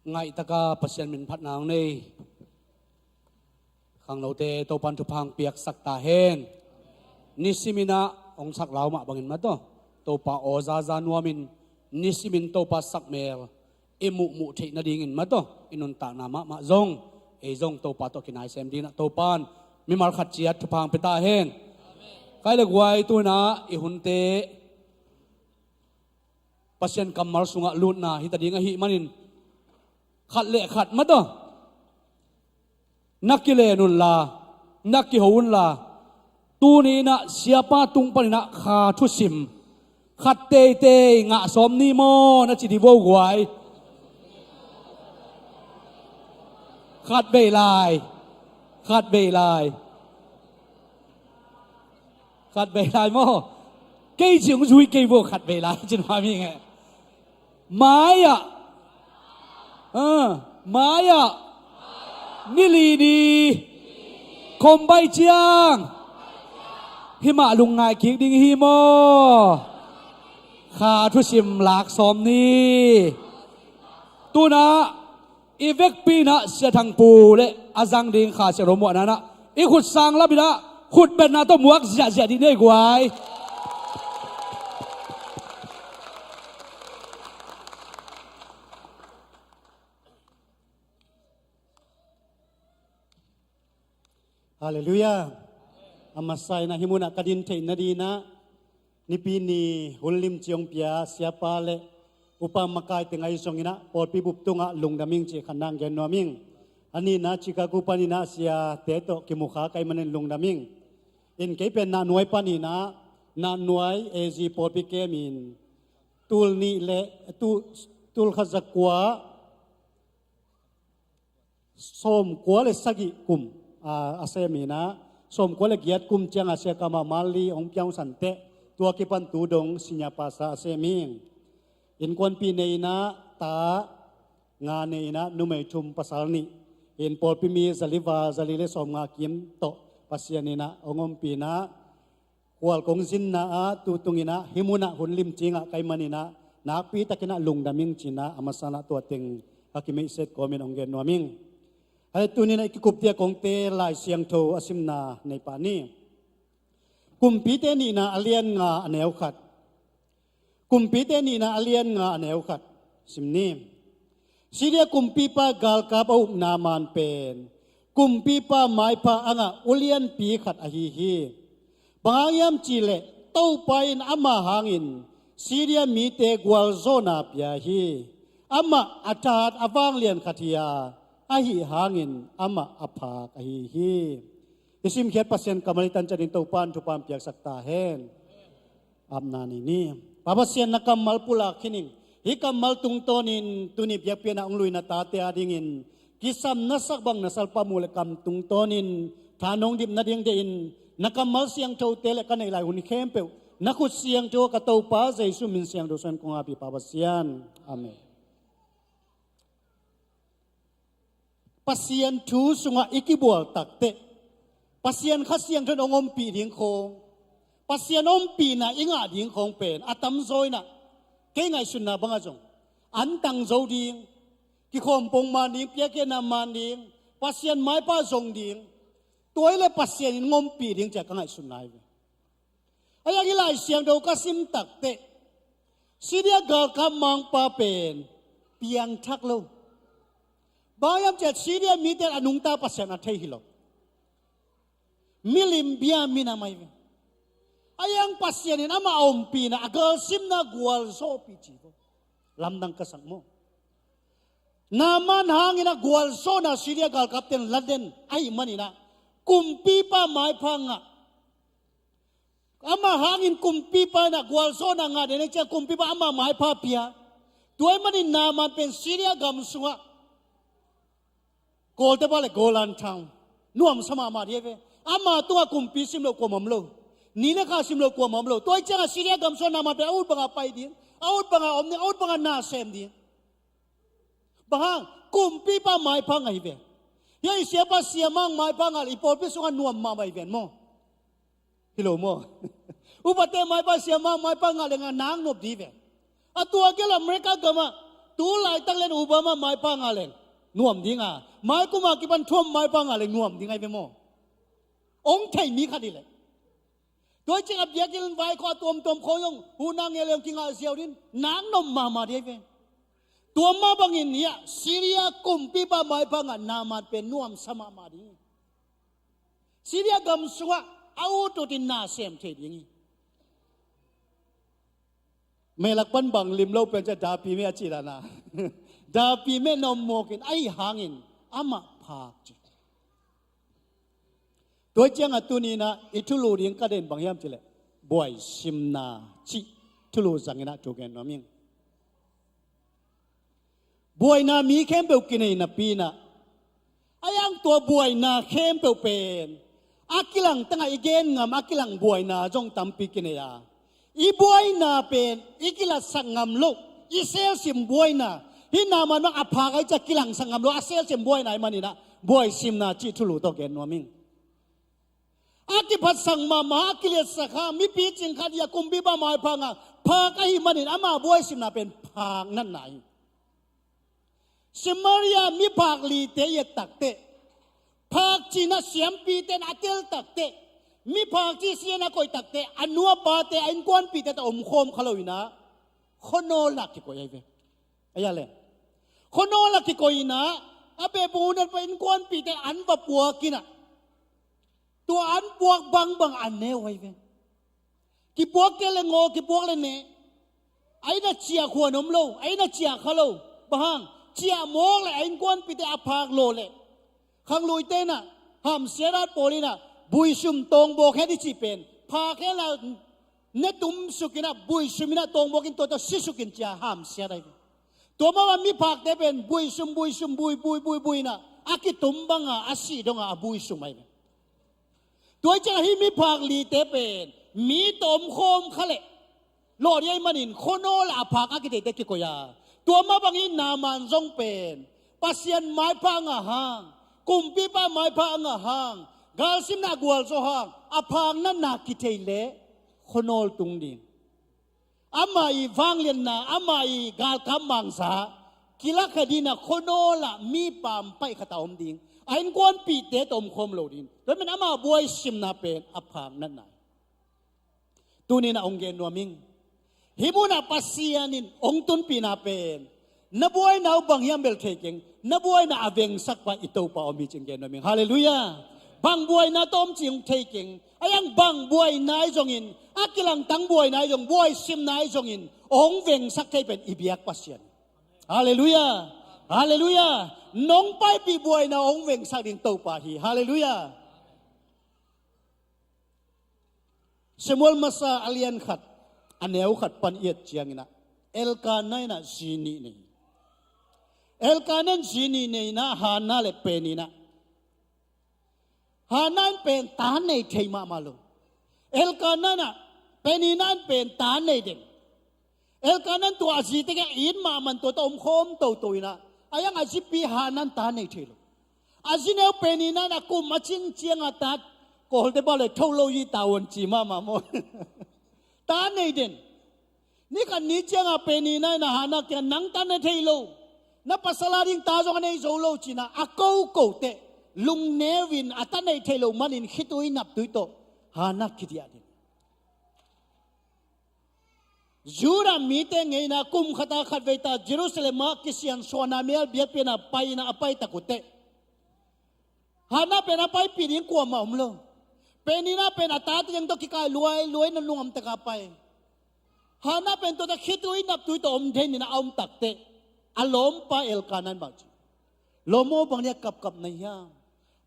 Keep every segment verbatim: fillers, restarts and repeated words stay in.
Ngaihtaka Pasian min phatna hong nei khangnote Topan thupha hong piaksak ta hen. Nisimin ah hong sak lau mah bangin mataw, Topa aw zaza nuamin nisimin Topa sakmel i muhmuh theih nadingin mataw, i nuntakna mahmah zong ei zong Topa tawh kinaisem dinah Topan mimal khat ciat thupha hong pia ta hen. Kai le guai, tunah i hunte Pasian kammal sungah lutna hita ding ahih manin khat le khat mataw na kilen unla, na kiho unla, tuni inah siapa tung paninah kha thusim khat teitei ngah sawm ni maw na ci di vo guai. Khat bei lai, khat bei lai. Khat bei lai maw? Kei ci hong zui kei vo, khat bei lai cin hua mi ngeh. Mai-ah, ah, mai-ah ni li ni khombai ciang himah lungngai kik ding hi maw? Kha thusim lak sawm ni. Tunah i vekpi inah Sia Thang Pu le a zang ding Kha Siangtho muahna inah i khut sang lap inah khut betna tawh muak ziahziah dih nei guai. Halleluiah. A masa inah hih munah ka din theih nadinah Nipi ni hun limci hong pia siapa le upa makaite ngai zong inah pawlpi bup tungah lungdam ing cih khat nang gen nuam ing. A nihna Chicago paninah siate tawh kimukha kai manin lungdam ing. In kei pen Nahnuai paninah Nahnuai A Z pawlpi kemin tul nih le tu, tul khat zakua sawmkua le sagih kum, a, a sem inah, sawmkua le giat kum ciang a sia kamah Mali hong piang santeh, tua kipan tu dong senior pastor a sem hi. Innkuanpih nei inah ta nga nei inah numei thum pasal nih. In pawlpi mi zali val zali le sawmnga kim tawh Pasian inah hong ompih inah Khual kong zinna ah tu tung inah hih munah hun limci ngah kai man inah nakpi takin ah lungdam ing ci inah a masa inah tua teng ka kimeihset kawmin hong gen nuam ing. Hai tuni inah i kikup dia kongte Lai Siangtho a simna nei pah ni. Kumpite nihna a lian nga a neu khat. Kumpite nihna a lian nga a neu khat sim ni. Syria kumpipa galkap a upna man pen kumpipa maipha a ngah ulianpi khat ahi hi. Bang hang hiam cihleh Topa in ama hangin Syria mite gualzawhna pia hi. Amah a that a vanglian khat hi a, ahi hangin amah a phak ahi hi. I simkhiat Pasian kammal i tanciat ding Topa in thupha hong piaksak ta hen. Apna nei ni. Pa Pasian na kammal pulak khin ing. Hih kammal tungtawnin tuni biakpiakna hong luina tate adingin kisam na sak bang na salpa muh le kam tungtawnin tha nong dip nading dehin na kammal siangthote le ka neih lai hun khempeuh na khut siangtho ka Topa Jesu min siangtho suangin kong ap hi Pa Pasian. Amen. Pasian thu sungah i kibual takteh Pasian Kha Siangtho in hong ompih ding khawng, Pasian ompihna i ngah ding khawng pen a tamzaw inah kei ngaihsutna bangah zong antang zo ding, kikhawm pong man ding, piakkhiatna man ding, Pasian maipha zong ding, tua hi leh Pasian in hong ompih ding ci-a ka ngaihsutna hi ve. A hiang hih Lai Siangtho ka sim takteh Syria galkap mangpa pen piangthak lo. Bang hiam cihleh Syria mite a nungta Pasian a thei hi lo. Milim bia minam ahi ve. A hiang Pasian in amah a ompihna a galsimna gualzawhpih ci vo. Lamdang ka sak maw? Naaman hangin a gualzawhna Syria galkapte in la den ahih manin ah kumpipa maipha ngah. Amah hangin kumpipa inah gualzawhna ngah den ei ciang kumpipa amah maipha pia. Tua ahih manin Naaman pen Syria gam sungah Kawlte pah le Golan Town nuamsa mahmah dih ve. Ama tungah kumpi sim loh kuamah om lo. Ni le kha sim loh kuamah om lo. Tua ahih ciangah Syria gam sungah Naaman pen a ut bangah pai ding, a ut bangah om ding, a ut bangah na sem ding. Bang hang? Kumpipa maipha ngah hi ve. Hih i siapa siamang maipha ngah le i pawlpi sungah nuam mahmah hi ven maw? Hi lo maw? Upate maipha siamang maipha ngah le ngah nang nop dih ve. A tua gel America gamah Tu laitak len Obama maipha ngah leng nuam ding a, mai kum a kipan Trump maipha ngah leng nuam ding ahi ve maw? Ong thei mi khat hi leh. Tua ciang a biakinn vai khua tuamtuam khawng zong huhna ngei leng kingah ziau ding, nak nop mahmah ding ahi ve. Tua mah bangin hiah Syria kumpipa maipha ngah Naaman pen nuamsa mahmah ding hi. Syria gam sungah a ut utin na sem thei ding hi. Meilak pan bang lim lo pen cia dapi meh a cih dan a. Dapi meh na om mawkin ahi hangin amah phak ci. Tua ciangah tuni-in ah i thulu ding ka den bang hiam cih leh buaisimna cih thulu zangin ah thu gen nuam ing. Buaina mi khempeuh kinei napi-in ah, a hiang tua buaina khempeuh pen a kilang tangah i gen ngam a kilang buaina zong tampi kinei a, i buaina pen i kilatsak ngam loh, i selsim buaina, hih Naaman bang a phak ahi ciah kilangsak ngam loh a selsim buaina ahih manin ah buaisimna cih thulu tawh gen nuam ing. A kiphatsak mahmah a kiliatsak hang, mipi cing khat hiah kumpipa maipha ngah phak ahih manin ama buaisimna pen phak natna hi. Samaria miphak lite i et takteh, phak cih in ah siampite in a tel takteh, miphak cih sian a koih takteh, a nu a pate, a innkuanpihte tawh omkhawm kha lo-in ah khuanawl ah kikoih ahi ve. Ahi a le, khuanawl ah kikoih-in ah a beh bung hun a innkuanpihte an va puak-in ah, tua an puak bangbang a neu ahi ve. Kipuak kei le ngaw, kipuak le neh. A inn ah ciah khuan om lo, a inn ah ciah kha lo. Bang hang? Ciah mawk le a innkuanpihte a phak lawh le, khangluite in ah, hamsiat at pawl in ah buisum tawngbawk hen i cih pen, phak hen la, ne tum sukin ah buisum in ah tawngbawk in tua tawh si sukin ci-a hamsiat ahi ve. Tua mah bang miphakte pen buisum, buisum, bui, bui, bui, bui in ah a kitum banga a sih donga a buisum ahi ve. Tua hi ciangah hih miphak lite pen mi tawh omkhawm kha leh lawh ding ahih manin khuanawl ah a phak a kitheite kikoih a, tua mah bangin Naaman zong pen Pasian maipha ngah hang, kumpipa maipha a ngah hang, galsimna a gualzo hang a phak natna kithei leh khuanawl tung ding. Ama i vangliatna, ama i galkap mangsa kilakhia dingin ah khuanawl ah mipa paih khat a om ding, a innkuanpihte tawh omkhawm lo ding. Tua ahih manin ama buaisimna pen a phak natna hi. Tuni-in ah hong gen nuam ing. Hih munah Pasian in hong tunpihna pen na buaina uh bang hiam bel thei keng, na buaina a vengsak pa i Topa om hi ci-in gen nuam ing. Halleluiah. Bang buaina tawh om cih hong thei keng. A hiang bang buaina ahi zongin, a kilangtang buaina ahi zong, buaisimna ahi zongin hong vengsak thei pen i biak Pasian. Halleluiah. Halleluiah. Nong paipih buaina hong vengsak ding Topa hi. Halleluiah. Samuel masa a lian khat, a neu khat pan i et ciangin ah, Elkanah in ah zi nih nei. Elkanah in zi nih nei in ah, Hannah le Peninnah. Hannah in pen ta nei thei mahmah lo. Elkanah in ah, Peninnah in pen ta nei den. Elkanah in tua a zite kiang it mahmah in tua tawh omkhawm toto in ah, a hiang a zipi Hannah in ta nei thei lo. A zi neu Peninnah in a kum a cin ciangah ta, Kawlte pau le tho lo hi ta un ci mahmah maw. Ta nei den. Ni khat ni ciangah Peninnah in ah Hannah kiangah nang ta nei thei lo, na pasal a ding ta zong a nei zo lo ci-in ah a koko teh, lungneu in a ta nei thei lo manin khitui naptui tawh Hannah kidiah den. Judah mite ngeina kum khat a khatvei ta Jerusalem ah kisiansuahna mial biakpiakna pai-in ah a pai tak uh teh, Hannah pen a paipih ding kuamah om lo. Peninnah pen a tate teng tawh kikai luailuai in a lungnuam takin a pai. Hannah pen tua tawh khitui naptui tawh om den in a om tak teh, a lawmpa Elkanah in bang ci? Lawm aw, bang dia kapkap na hiam?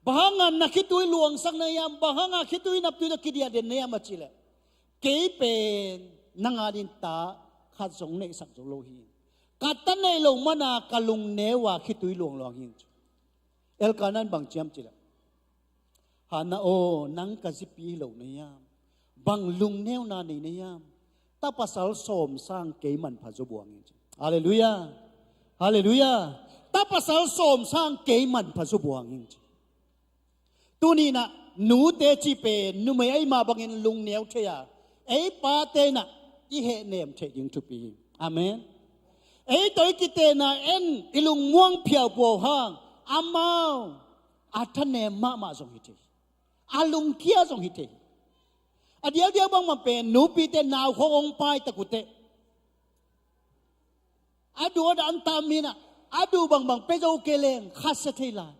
Bang hanga na khitui luangsak na hiam? Bang hanga khitui naptui tawh kidiah den na hiam a cih leh, kei pen nang a dingin ta khat zong neihsak zo lo hi. Ka ta neih loh manin ka lungneu a khitui luangluang hi, ci. Elkanah in bang ci hiam cih leh, Hannah aw, nang ka zipi hi lo na hiam? Bang lungneuna nei na hiam? Ta pasal sawm sang kei manpha zaw buang ing, ci. Halleluiah. Halleluiah. Ta pasal sawm sang kei manpha zaw buang ing, ci. Tuni-in ah nute cih pen numei ahih mah bangin lungneu thei a, ei pate in ah i hehnem theih ding thupi hi. Amen. Ei tawh i kitenna en, i lungmuang phiaupuau hang amau a thanem mahmah zong hi thei, a lungkia zong hi thei. A dialdial bangmah pen nupite naukhawng hong pai tak uh teh, a duh a dan tam mi in ah, a duh bangbang pia zo kei leng khasia thei lai.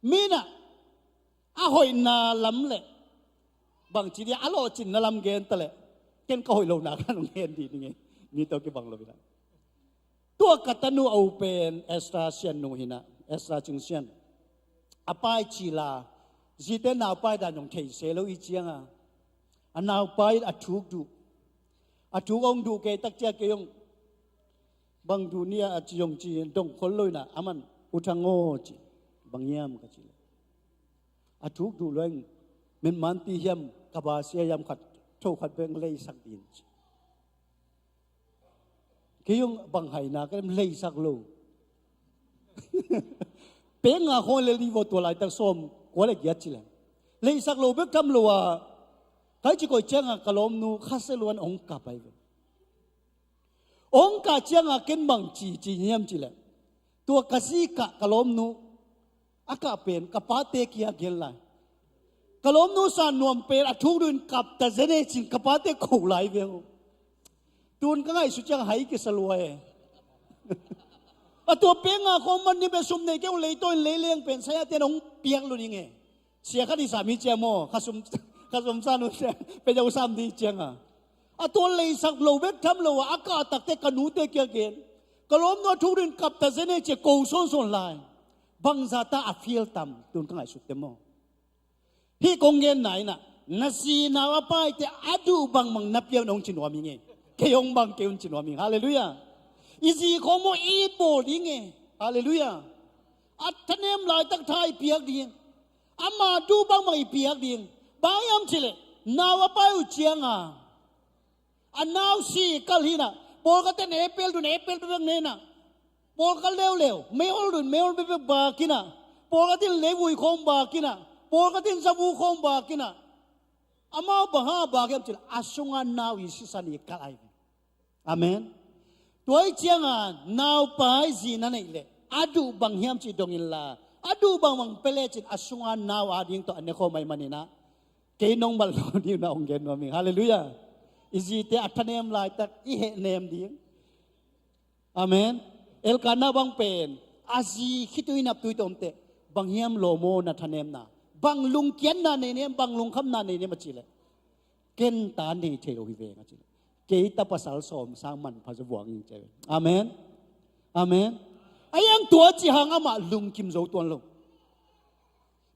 Mi in ah a hoihna lam leh bangci dia a lawhcinna lam gen ta leh, ken ka hoih lohna khat hong gen dih ning ei, mi tawh kibang lo in ah. Tua ka tanu a u pen Esther Sian nu hi in ah, Esther Cing Sian. A pai cil a, zite naupai dan zong thei se lo i ciang a, a naupai in a thuk duh, a thuk hong duh kei tak ciang kei hong, bang duh ni a ci zong ci dong khol lo in ah, aman, U Thang aw, ci, bang hiam ka cih leh, a thuk duh lua ing, men man ti hiam, ka ba sia hiam khat, tho khat beng leisak ding, ci. Kei hong bang haina ka dem, leisak lo. Peng nga khawng lel ding vaw, tua laitak sawm kua le giat ci leng. Leisak lo bek tham lo a, kai ci koih ciang a ka lawmnu khasia luan hong kap ai ve. Hong kah ciang a ken bang ci ci hiam cih leh, tua ka zi kah ka lawmnu a kah pen ka pate kia gen lai. Ka lawmnu San Nuam pen a thuk duh in kap ta zen e cin ka pate ko lai veng uh. Tun ka ngaihsut ciang hai kisa lua e. A tua peng nga khawng man ni be sum nei kei uh, leitaw in leileng pen saya ten hong piak lo ding e. Sia khat i sam hi ciang maw, kha sum, kha sum san uh ciang, pe jau sam ding ciang a. A tua leisak lo bek tham lo a, a kah tak teh ka nute kia gen. Ka lawmnu a thuk duh in kap ta zen e ci a ko sawnsawn lai. Bangzah ta a fial tam, tun ka ngaihsut teh maw. Hih kong genna in ah, na zi nau a paite a duh bangbang na pia un hong ci nuam ing ei. Kei hong bang kei un ci nuam ing. Halleluiah. I zi khawng maw i bawl ding ei. Halleluiah. A thanem laitak tha i piak ding. Ama duh bangbang i piak ding. Bang hiam cih leh, nau a pai uh ciang a, a nau si kal hi in ah, pawlkhat in apple duh in apple bekbek ne in ah, pawlkhat leuleu, meihol duh in meihol bekbek bak in ah, pawlkhat in leivui khawng bak in ah, pawlkhat in zavu khawng bak in ah, amau bang hang a bak hiam cih leh, a sungah nau i sisan i kal ai. Amen. Tua i ciang a, naupai zi na neih leh, a duh bang hiam cih dong inla, a duh bangbang pia lecin a sungah nau a ding tawh a ne khawm ahih manin ah, kei nong bang lo ding na hong gen nuam ing. Halleluiah. I zite a thanem laitak i hehnem ding. Amen. Elkanah bang pen, a zi khitui naptui tawh om teh, bang hiam lawm aw na thanemna, bang lungkiatna nei nem, bang lungkhamna nei nem a cih leh, ken ta nei thei lo hi veng a cih leh, kei ta pasal sawm sang manpha zaw vuang ing ci ve. Amen. Amen. A hiang tua ci hang amah lungkim zo tuan lo.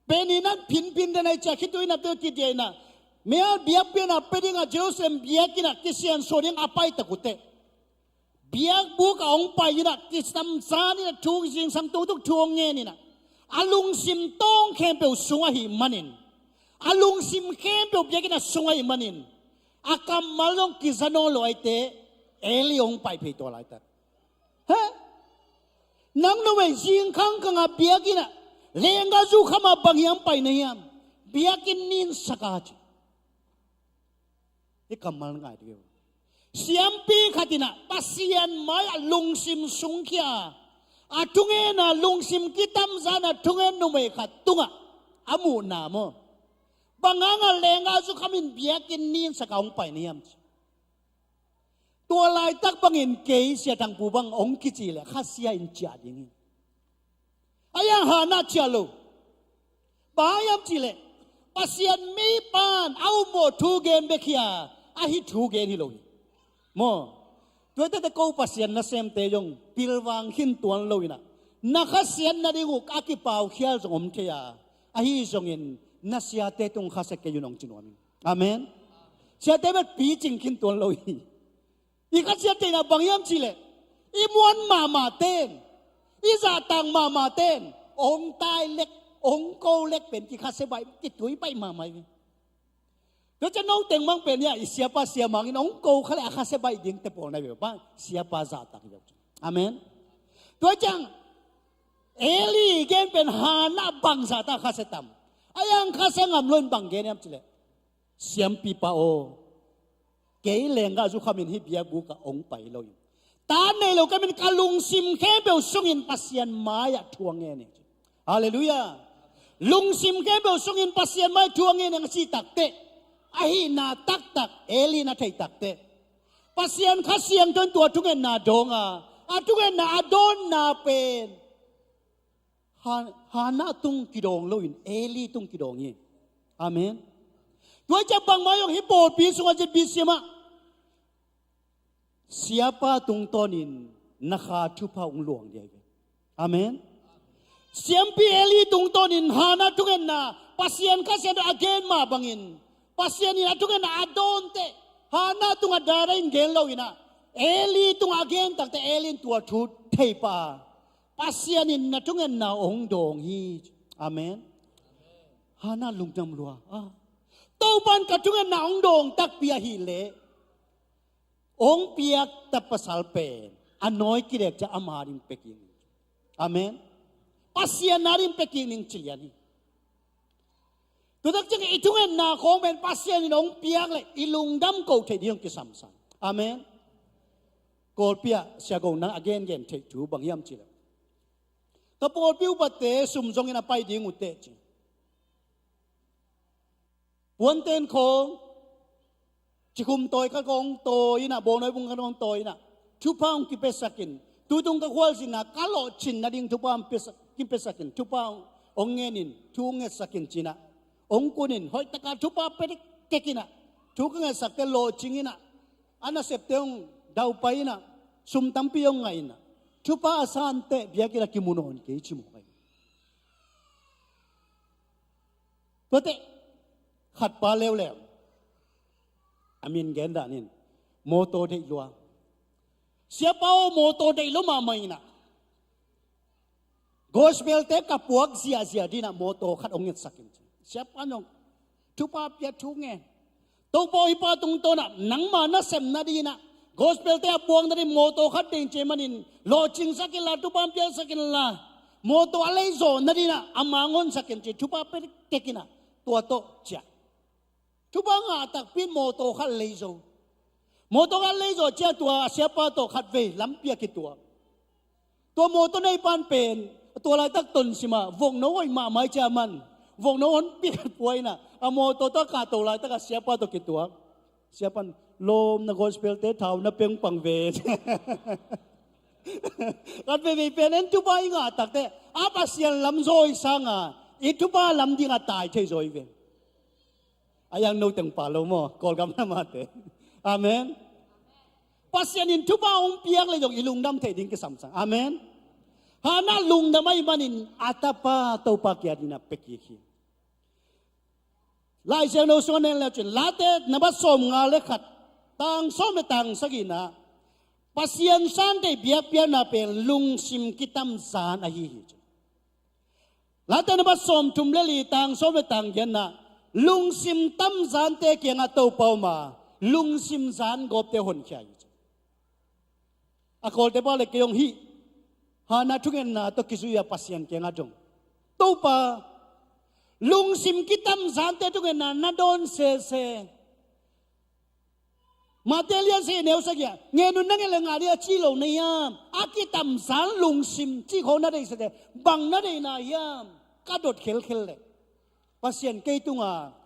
Pen in ah phinphin den ai cia khitui naptui kidia in ah, mial biakpiakna pia ding a Jerusalem biakinn ah kisiansuah ding a pai tak uh teh, biakbuk ah hong pai in ah, kisam zan in ah, thu zingsang tungtuk thu hong ngen in ah, a lungsim tawng khempeuh sung ahih manin, a lungsim khempeuh biakinn ah sung ahih manin, a kammal zong kiza nawn lo ai teh, Eli hong pai phei tua laitak. He? Nang numei zingkhang khang a biakinn ah, lenggah zu kham a bang hiam pai na hiam? Biakinn ninsak a ci. Hih kammal ngai dih uh. Siampi khat in ah Pasian mai ah lungsim sungkhia a, a thungen a lungsim kitamzan a thungen numei khat tungah a muhna maw, bang hang a lenggah zu kham in biakinn ninsak a hong pai na hiam ci. Tua laitak bangin kei Sia Thang Pu bang hong kici leh khasia in ciah ding hi. A hiang Hannah ciah lo. Bang hiam cih leh, Pasian mipa in a um mawh thu gen bek hi a, a hih thu gen hi lo hi. Maw? Tua hi teh ko Pasian nasemte zong pilvang khin tuan lo in ah, na khasiat nading uh a kipaukhial zong om thei a, ahi zongin na siate tung khasia kei un hong ci nuam ing. Amen. Siate bek picing khin tuan lo hi. I khasiat theihna bang hiam cih leh, i muan mahmah ten, i zahtak mahmah ten hong tai lek, hong ko lek pen kikhasia baih, kitui baih mahmah hi. Tua ciang no teng bang pen hi a, i siapa siamang in hong ko kha leh a khasia baih ding te pawl na hi ve, bang siapa zahtak hi ve. Amen. Tua ciang Eli gen pen Hannah bangzah ta khasia tam? A hiang khasia ngam lo in bang gen hiam cih leh, siampipa aw, kei lenggah zu kham in hih biakbuk ah hong pai lo hi. Tat nei lo ka min, ka lungsim khempeuh sungin Pasian mai-ah thu a ngen hi. Halleluiah. Lungsim khempeuh sungin Pasian mai-ah thu a ngen hi a cih takteh, a hihna taktak Eli na theih takteh, Pasian Kha Siangtho in tua thungetna dawng a, a thungetna a dawnna pen Ha-, Hannah tung kidawng loin Eli tung kidawng hi. Amen. Tua ciang bangmah zong hih pawlpi sungah, Z B C M ah siapa tungtawnin na kha thupha hong luang ding hi ve. Amen. Siampi Eli tungtawnin Hannah thungetna, Pasian Kha Siangtho a gen mah bangin, Pasian in a thungetna a dawn teh, Hannah tungah direct in gen lo in ah, Eli tungah a gen takteh Eli in tua thu thei pah a, Pasian in na thungetna hong dawng hi. Amen. Hannah lungdam lua. Ah. Topa in ka thungetna hong dawng takpi ahih leh, hong piak ta pasal pen a nawi kidek ciang ama adingin pia kik ning. Amen. Pasian adingin pia kik ning ci lian hi. Tua tak ciang i thungetna khawng pen Pasian in hong piak leh i lungdam ko thei ding hong kisamsang. Amen. Kawlpi ah Sia Go Nang a gengen theih thu bang hiam cih leh, ka pawlpi upate sum zongin a pai ding uh teh ci. Puanten khawng, cikhum tawi khat khawng tawi in ah, bawngnawi bung khat khawng tawi in ah, thupha hong kipiasak in, tutung ka khualzinna ka lawhcin nading thupha hong piasak, kipiasak in, thupha hong, hong ngen in, thu hong ngetsak in ci in ah, hong kun in, hoih taka thupha pia tek in ah, thu ka ngetsak teh lawhcing in ah, a nasepte hong daupai in ah, sum tampi hong ngah in ah, thupha a san teh biakinn ah kimu nawn kei ci mawk hi. Tuate, khatpa leuleu, a min gen dan in, mawtaw deih lua. Siapa aw, mawtaw deih lua mahmah in ah, gospel-te ka puak ziahziah ding in ah mawtaw khat hong ngetsak in ci. Siapa in zong thupha pia, thu ngen. Topa aw, hih pa tungtawn ah nangma nasem nading in ah, gospel-te a puak nading mawtaw khat deih ing ci ahih manin, lawhcingsak inla, thupha hong piaksak inla, mawtaw a leizaw nading in ah a mang honsak in ci, thupha pia tek in ah, tua tawh ciah. Thupha ngah takpi in mawtaw khat leizaw. Mawtaw khat leizaw ciang tua siapa tawh khatvei lampi ah kituak. Tua mawtaw neipa in pen, tua laitak Tonsim ah vokno hoih mahmah hi ci ahih man, vokno honpi khat pua in ah, a mawtaw tawh a kahto laitak ah siapa tawh kituak. Siapa in, lawm, na gospel-te thau na pengpang ve. Khatveivei pen en, thupha i ngah takteh, a Pasian lam zaw i sang a, i thupha lam ding a tai thei zaw hi ve. A iang no teng pha lo maw, Kawlgam lam ah te. Amen. Pasian in thupha hong piak leh zong i lungdam theih ding kisamsang. Amen. Hannah lungdam ahih manin a tapa Topa kiang in ah pia kik hi. Lai Siangtho sungah en lecin, Late number sawmnga leh khat, tang sawm leh tang sagih in ah, Pasian santhei biakpiakna pen lungsim kitamzan ahi hi. Late number sawmthum leh li, tang sawm leh tang giat in ah, lungsim tamzante kiangah Topa om a, lungsim zangawpte honkhia hi. A Kawlte pa leh kei hong hih, Hannah thungetna tawh kizui a Pasian kiangah dong, Topa, lungsim kitamzante thungetna na dawn sese. Mate lian sagih, neu sagih ah, ngen un, na nget leh ngah ding a ci lo na hiam? A kitamzan lungsim cih khawng na deih sese, bang na deihna hiam? Ka dot khelkhel leh Pasian kei tungah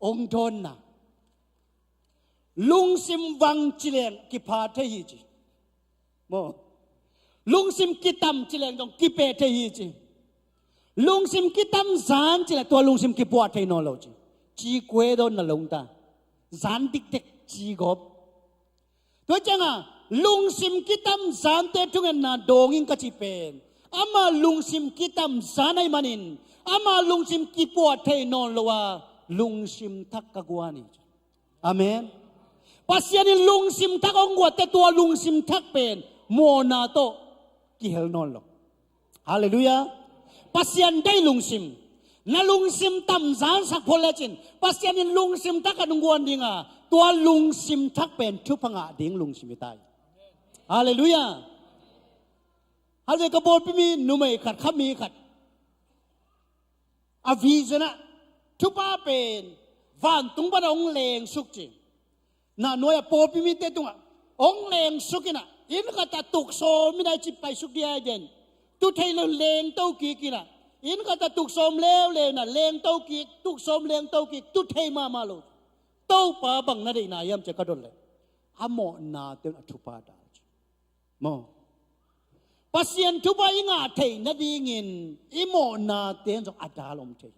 hong dawnna, lungsim vang ci leng kipha thei hi ci. Maw. Lungsim kitam ci leng zong kipeh thei hi ci. Lungsim kitamzan ci leng tua lungsim kipuah thei nawn lo ci. Ci kue dawn na lungta. Zan dikdek ci gawp. Tua ciangah lungsim kitamzante thungetna dawng ing ka cih pen, ama lungsim kitamzan ahih manin, ama lungsim kipuah thei nawn lo a, lungsim thak ka guan hi. Amen. Pasian in lungsim thak hong guatte, tua lungsim thak pen mawhna tawh kihel nawn lo. Halleluiah. Pasian deih lungsim, na lungsim tamzansak phot lecin, Pasian in lungsim thak khat hong guan ding a, tua lungsim thak pen thupha ngah ding lungsim hi ta hi. Halleluiah. Halleluiah. Ka pawlpi mi numei khat, kha mi khat, a vision ah, thupha pen vantung pan ah hong lengsuk ci. Nahnuai ah pawlpi mite tungah hong lengsuk in ah, Inn khat ah tuk sawm in a i cih paisuk ding a i den. Tu thei lo lengto kik in a. Inn khat ah tuk sawm leuleu in a lengto kik, tuk sawm lengto kik, tu thei mahmah lo. Topa bang na deihna hiam ci a ka dot leh, a mawhnate un a thupha dal ci. Maw. Pasian thupha i ngah theih nadingin i mawhnate un zong a dal om thei.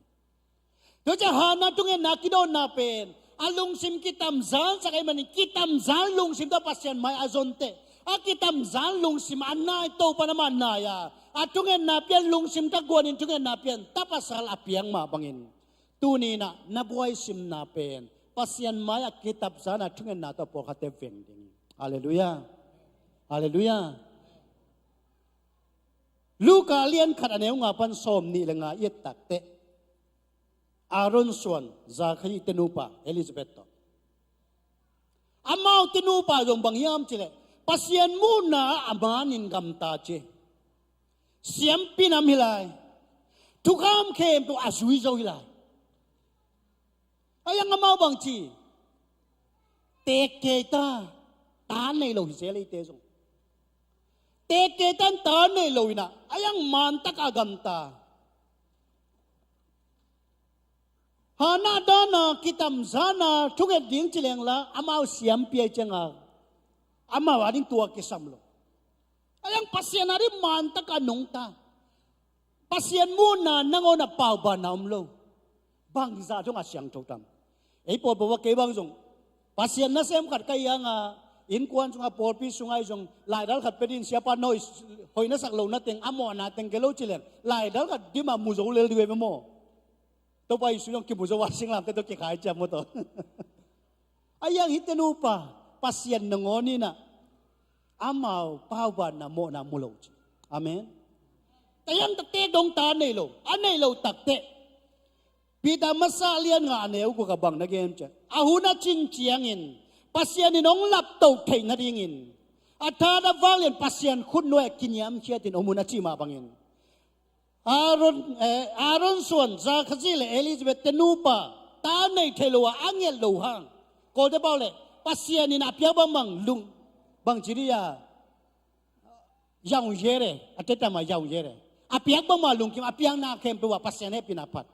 Tua ciang Hannah thungetna kidawtna pen a lungsim kitamzansak ahih manin kitamzan lungsim tawh Pasian mai a zon teh, a kitamzan lungsim a nai, Topa in amah nai a, a thungetna pian lungsim tawh guanin thungetna pian ta pasal a piak mah bangin tuni in ah na buaisimna pen Pasian mai a kitamzan a thungetna tawh pawlkhatte veng ding. Halleluiah. Halleluiah. Luka lian khat a neu nga pan sawm nih le nga i et tak teh, Aaron suan Zakhari te nupa Elizabeth tawh, amau te nupa zong bang hiam cih leh Pasian muhna ah a manin gamta ci. Siampi nam hi lai. Thukham khempeuh a zui zo hi lai. A iang amau bang ci? Teek kei ta, ta nei lo hi zel eite zong. Teek kei ta in ta nei lo in ah a iang man tak a gamta. Hannah dan a kitamzan a thunget ding ci leng la amau siampi a i ciang a, amau a ding tua kisam lo. A iang Pasian a ding man tak a nungta. Pasian muhna nangawn a paubanna om lo. Bangzah dong a siangtho tam. Ei pawlpawl va kei bang zong Pasian nasem khat ka hi hang a, innkuan sungah pawlpi sungah i zong laidal khat pia ding, siapa na hoih, hoih na sak lo na teng, a mawhna teng kei lo ci leng laidal khat dim a mu zo lel ding ve maw. Topa Jesu zong kimu zo a singlamteh tawh kikhai ciam maw tawh. A iang hihte nupa Pasian nangawn in ah amau paubanna mawhna mu lo ci. Amen. Ka iang takte dong ta nei lo, a nei lo takteh Peter masa lian nga a neu guk ah bang na gen ciang, a hun a cin ciangin Pasian in hong laptoh theih nadingin a tha a vanglian Pasian khutnuai ah kiniamkhiatin om un a cih mah bangin Aaron, eh, Aaron suan Zakhari le Elizabeth te nupa ta nei thei lo a a nget lo hang. Kawlte pau leh Pasian in a piak bangbang lung bang ci dih a, yaung yere, a tetam a yaung yere. A piak bangbang lungkim, a piakna khempeuh ah Pasian hehpihna phat.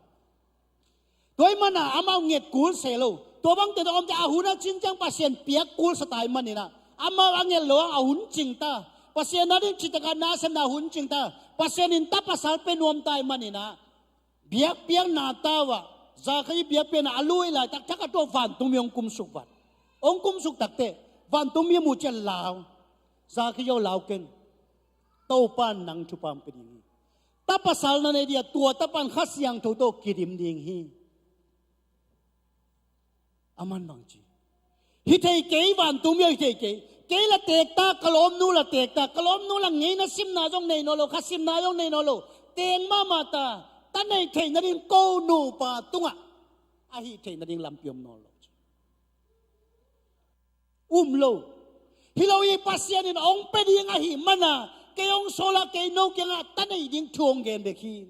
Tua ahih manin amau nget kul se lo. Tua bangte tawh omte a hun a cin ciang Pasian piak kul sa ta ahih manin ah amau a nget lo a hun cing ta. Pasian a ding citak a nasepna hun cing ta. Pasian in ta pasal pia nuam ta ahih manin ah biakpiakna tau ah, Zakhari biakpiakna a lui laitak thak a tuah vantung mi hong kumsuk vat. Hong kumsuk takteh vantung mi a muh ciang lau. Zakhari aw, lau ken. Topa in nang thupha hong pia ding hi. Ta pasal na nei ding a, tua tapa in Kha Siangtho tawh kidim ding hi. Aman bang ci? Hi thei kei, vantung mi aw, hi thei kei. Kei la teek ta, ka lawmnu la teek ta, ka lawmnu la ngeina simna zong nei nawn lo, kha simna zong nei nawn lo. Teek mahmah ta, ta nei theih nading ko nupa tungah a hih theih nading lampi om nawn lo. Um lo. Hi lo hi, Pasian in hong pia ding ahih manin kei hong sawl a, kei no kiangah ta nei ding thu hong gen bek hi.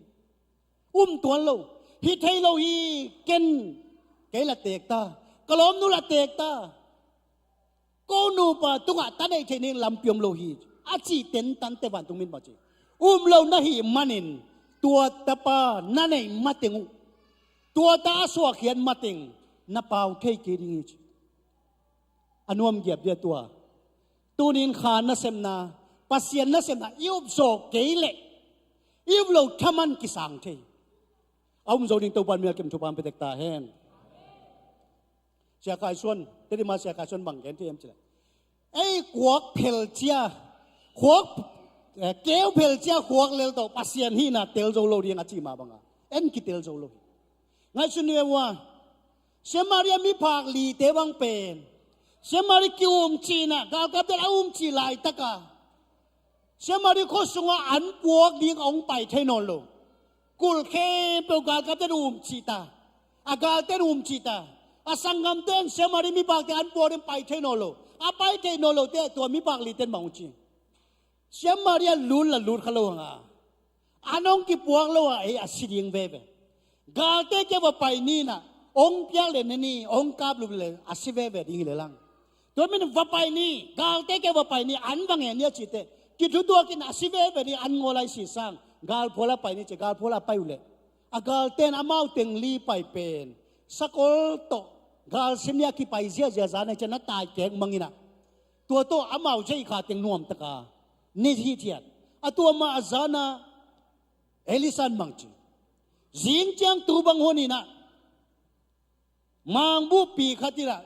Um tuan lo. Hi thei lo hi, ken. Kei la teek ta, ka lawmnu la teek ta, ko nupa tungah ta nei theih nading lampi om lo hi, a cih tentan teh vantung mi in bang ci? Um lo na hih manin tua tapa na neih mateng uh, tua ta a suahkhiat mateng na pau thei kei ding hi ci. A nuam giap dia tua. Tunin kha nasepna, Pasian nasepna i up zawk kei leh i up loh thaman kisang thei. A um zo ding Topa in mial kem thupha hong pia tek ta hen. Sia Khai Suan, Tedim a Sia Khai Suan bang gen thei hiam cih leh, ei kuak phel cia, kuak, eh, keu phel cia kuak lel tawh Pasian hihna tel zo lo ding a cih mah bangin en kitel zo lo hi. Ngaihsun ni ve ua, Samaria miphak lite bang pen Samaria ki-umcihna, galkapte a umcih laitaka Samaria khua sungah an puak ding a hong pai thei nawn lo. Kul khempeuh galkapte in umcih ta, a galte in umcih ta, a sanggamte in Samaria mipakte an puak ding pai thei nawn lo. A pai thei nawn lote tua miphak lite in bang hong ci? Samaria lut la lut kha lo hang a, an hong kipuak lo a, ei a si ding veve. Galte kiang va pai ni in a, hong piak le ne ni, hong kaplup le a si veve ding hi le lang. Tua manin va pai ni, galte kiang va pai ni, an va ngen ni a cih teh, kithutuak in a si veve ding an ngawl lai si sang, galphual ah pai ni ci, galphual ah pai uh leh, a galte in amau teng li pai pen, sakol tawh galsim ni a kipai ziahziah zan a ci a, na tai kek mang in ah, tua tawh amau zeikha teng nuamtak a ne hithiat. A tua mah a zan ah Elisha in bang ci, zing ciang tu bang hun in ah, mangbuhpi khat in ah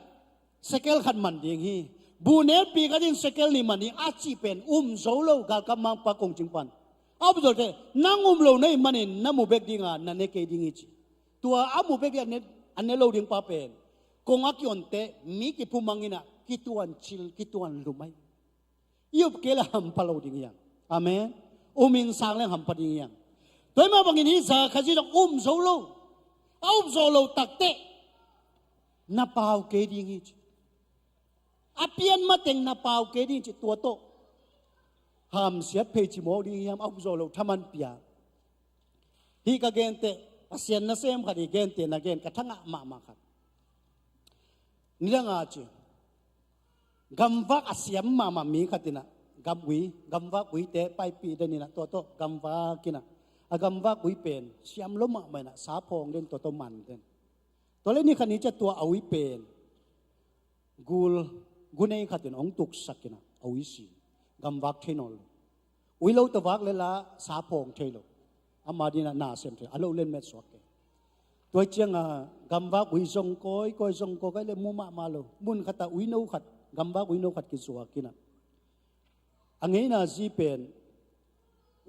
sekel khat man ding hi, buhnelpi khat in sekel nih man ding a cih pen um zo lo, galkap mangpa kongcing pan. A um zo lo teh, nang um lo na hih manin na mu bek ding a, na ne kei ding hi ci. Tua a mu bek ding a ne, a ne lo ding pa pen, kong a ki-on teh mi kiphumang in ah kituan cil, kituan lum ahi. I up kei leh hampha lo ding hi hang. Amen. Um in sang leng hampha ding hi hang. Tua ahih mah bangin hih Zakkhai zong um zo lo. A um zo lo tak teh, na pau kei ding hi ci. A pian mateng na pau kei ding ci, tua tawh hamsiat phei ci mawk ding hiam, a um zo lo thaman pia. Hih ka gen teh, Pasian nasem khat i gen teh, na gen ka thangah mahmah khat. Nidang a ci, gamvak a siam mahmah mi khat in ah, gam ui, gamvak uite paipih den in ah, tua tawh gamvak in ah, a gamvak ui pen siam lo mahmah in ah, sa phawng den, tua tawh man den. Tua leh ni khat ni ciang tua a ui pen gul, gunei khat in hong tuksak in ah, a ui si, gamvak thei nawn lo. Ui lo tawh vak leh la sa phawng thei lo. Ama ding in ah na sem thei, a lo len met suak kei. Tua ciang a gamvak ui zong kawikawi, zong kawikawi leh mu mahmah lo. Mun khat ah uino khat, gamvak uino khat kizuak in ah, a ngeina zi pen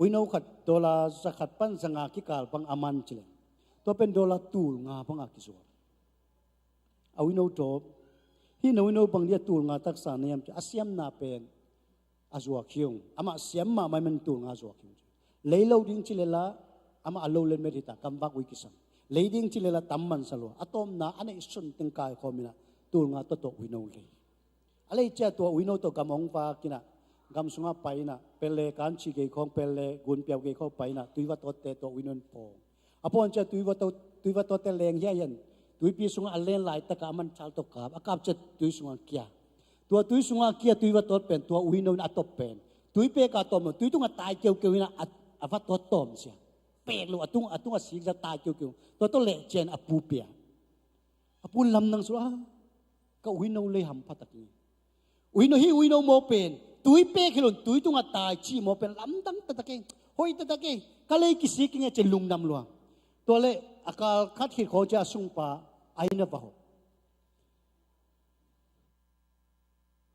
uino khat dollar za khat pan za nga kikal bang a man ci leh, tua pen dollar tul nga bang a kizuak. A uino tawp, hih na uino bang dia tul nga taksa na hiam ci a, siamna pen a zuak hi ung. Amah siam mahmah ahih manin tul nga zuak hi ung. Lei lo ding ci leh la, amah a lo len met hi ta, gamvak ui kisam. Lei ding ci leh la tam man sa lua. A tawpna a neih sun teng kaikhawm in ah tul nga tawh tawh uino lei. A lei ciang tua uino tawh gam hong vak in ah, gam sungah pai in ah, pel le kan ci gei khawng, pel le gunpiau gei khawng pai in ah, tui va tawtte tawh uino in pawng. A pawng ciang tui va taw, tui va tawtte leng hiaihiai in, tuipi sungah a len laitak ah a man thal tawh kap, a kap ciang tui sungah kia. Tua tui sungah kia tui va tawt pen, tua uino in a tawp pen, tui pek a tawm lo, tui tungah tai keukeu in ah, a, a va tawt tawm sia. Pek lo, a tung, a tungah sik za tai keukeu. Tua tawh leh ciang a pu pia. A pu in lamdang suk a, ka uino lei hampha tak hi. Uino hi, uino maw pen, tui pek hi lo in tui tungah tai ci maw pen lamdang taktak hi. Hoih taktak hi. Ka lei kisik hi ing e ci-in lungdam lua. Tua leh a kal khat khit khawng ciang a sungpa a inn ah va hawh.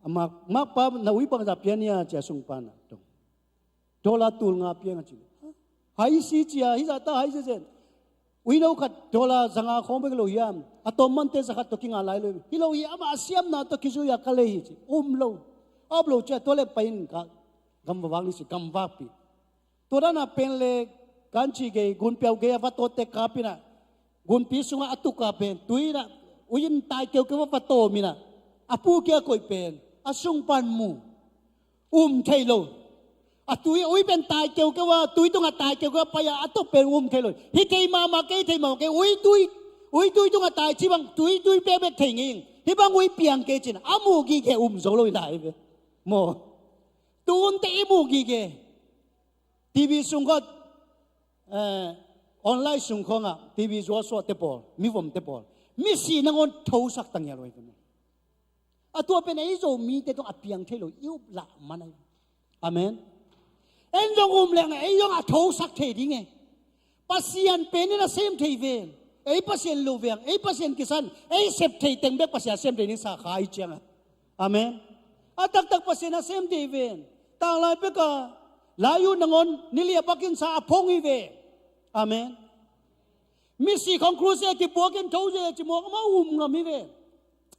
A mak, makpa, na ui bangzah piang hia ci-a a sungpa in ah, tong, dollar tul nga piang a ci. Hai si ci-a, hih zah ta hai zenzen. Uino khat dollar za nga khawng bek lo hiam? A tawm mante za khat tawh kinga lai lo hi. Hi lo hi, amah a siamna tawh kizui a ka lei hi ci. Um lo. A up lo ciang tua leh pai in ka gam va vak ni ci, gam vakpih. Tua dan a pel le kan ci gei, gunpiau gei a va tawtte kap in ah, gunpi sungah a tuk a pen, tui in ah, ui in tai keukeu a va tawm in ah, a pu kiang koih pen, a sungpa in mu. Um thei lo. A tui, ui pen tai keukeu a, tui tungah tai keukeu a pai a, a tawp pen um thei lo. Hi thei mahmah kei, thei mahmah kei, ui tui, ui tui tungah tai ci bang, tui, tui pekpek thei ngei ing. Hih bang ui piang kei ci-in, a mu gige um zo lo hi lai ve. Maw. Tu hun teh i mu gige. TV sung khawng, eh, online sung khawngah, TV zualsuahte pawl, mivomte pawl, misi nangawn thosak ta ngial uh hi ve maw. A tua pen ei Zomite tawh a piang thei lo, i up lah man ahi. Amen. En zong um leng ei zong a thosak thei ding e. Pasian pen in a sem thei ven. Ei Pasian lo veng, ei Pasian kisan, ei sep thei teng bek Pasian a sem thei ding sa kha i cianga. Amen. A taktak Pasian a sem thei ven. Tanglai peka, lai uh nangawn, ni li a pakin sa a phong hi ve. Amen. Misi khawng crusade kipuakin thoze ci mawk amah um ngam hi ve.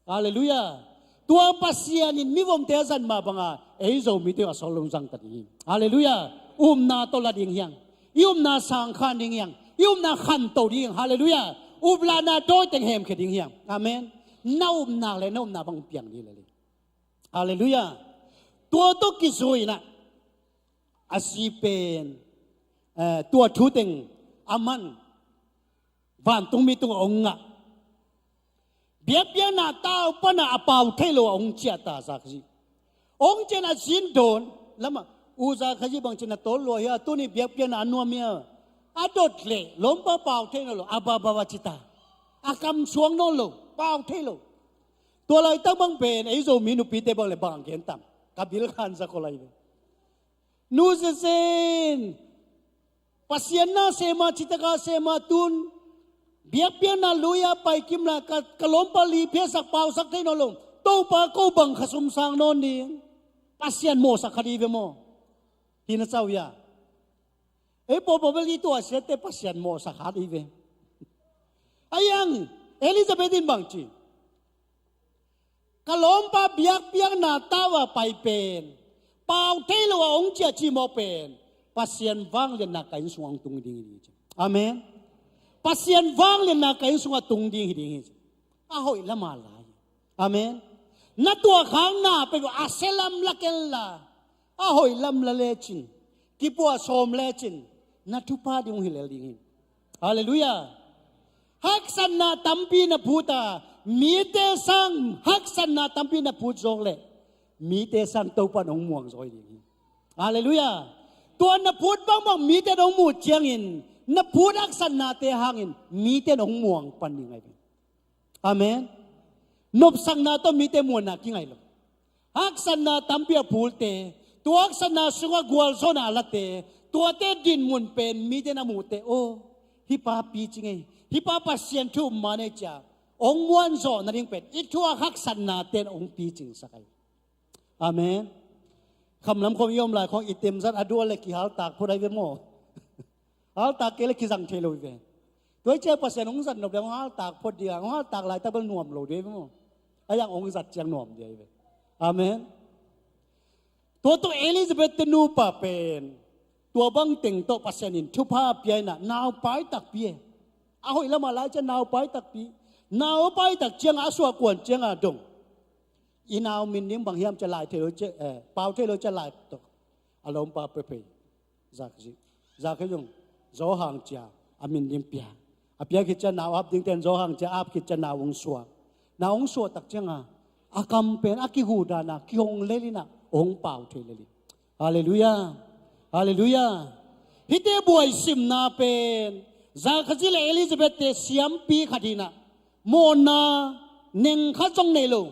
Halleluiah. Tua Pasian in mivomte a zat mah banga ei Zomite a sawt lungzang ta ding hi. Halleluiah. Upna tawh la ding hiang. I upna sangkhan ding hiang. I upna khanto ding hiang. Halleluiah. Uplahna dawi teng hemkhia ding hiang. Amen. Na upna le na upna bang piang ding le le. Halleluiah. Tua tawh kizui in ah, a zi pen, eh, tua thu teng a man, vantungmi tungah hong ngah. Biakpiakna tau pana a pau thei lo a hong ciah ta, Zakhai. Hong ciah in a zi in dawn lamah, U Zakhai, bang ci na tawl lua hia, tuni biakpiakna a nuam hia? A dot leh lawmpa pau thei nawn lo, a bababa ci ta. A kam suak nawn lo, pau thei lo. Tua laitak bang pen ei Zomi nupite bang le bang gen tam, ka bil khan za kholai ve. Nu Zezen, Pasian na sem a, citaka sem a, tun biakpiakna lui-a pai kim la, ka, ka lawmpa li phiatsak pausak thei nawn lo. Topa, ko bang kha sum sang nawn ding. Pasian mawhsak kha ding ve maw? Hi na cau hia? Ei pawpaw bel i tuah siate Pasian mawhsak kha ding ve. Ahi hang Elizabeth in bang ci? Ka lawmpa biakpiakna tau a pai pen, pau thei lo a hong ciah cimawh pen, Pasian vangliatna ka inn sungah hong tung ding hi ding hi ci. Amen. Pasian vangliatna ka inn sungah tung ding hi ding hi ci. A hoih lam a lai. Amen. Na tuahkhakna pen a sia lam la ken la, a hoih lam la lecin, kipuah sawm lecin, na thupha ding hong hi lel ding hi. Halleluiah. Haksatna tampi na phut a, mite sang haksatna tampi na phut zawk leh, mite sang Topa in hong muang zaw hi ding hi. Halleluiah. Tua na phut bangbang mite in hong muh ciangin, na phut haksatnate hangin mite in hong muang pan ding ahi hi. Amen. Nopsakna tawh mite muanna kingai lo. Haksatna tampi a phulte, tua haksatna sungah gualzawhna a late, tuate dinmun pen mite in a muhte, aw, hih pa picing ei, hih pa Pasian thu um man ei ci-a hong muanzawh nading pen i thuak haksatnate in hong picingsak ahi. Amen. Khamlam khawng i om lai khawng i temzat a dual le kihaltak phot ahi ve maw? Haltak kei le kizang thei lo hi ve. Tua hi ciang Pasian hong zat nop le hong haltak phot ding a, hong haltak laitak bel nuam lo ding hi ve maw? Ahi hang hong zat ciang nuam ding hi ve. Amen. Tua tawh Elizabeth te nupa pen, tua bang teng tawh Pasian in thupha a pia in a, naupai takpi e. A hoih lam a lai ciang naupai takpi. Naupai tak ciang a, a suah kuan ciang a dong, i nau min ding bang hiam ci-a lai thei lo ciang, eh, pau thei lo ciang lai tawh a lawmpa pia phei. Zakhai, Zakhai zong Johan ci-a a min ding pia. A pia khit ciang nau ap dingte in Johan ci-a ap khit ciang nau hong suah. Nau hong suah tak ciang a, a kam pen a kihuh dan a kihong lel in a, hong pau thei lel hi. Halleluiah. Halleluiah. Hihte buaisimna pen, Zakhai le Elizabeth te siampi khat hi in a, mawhna neng khat zong nei lo,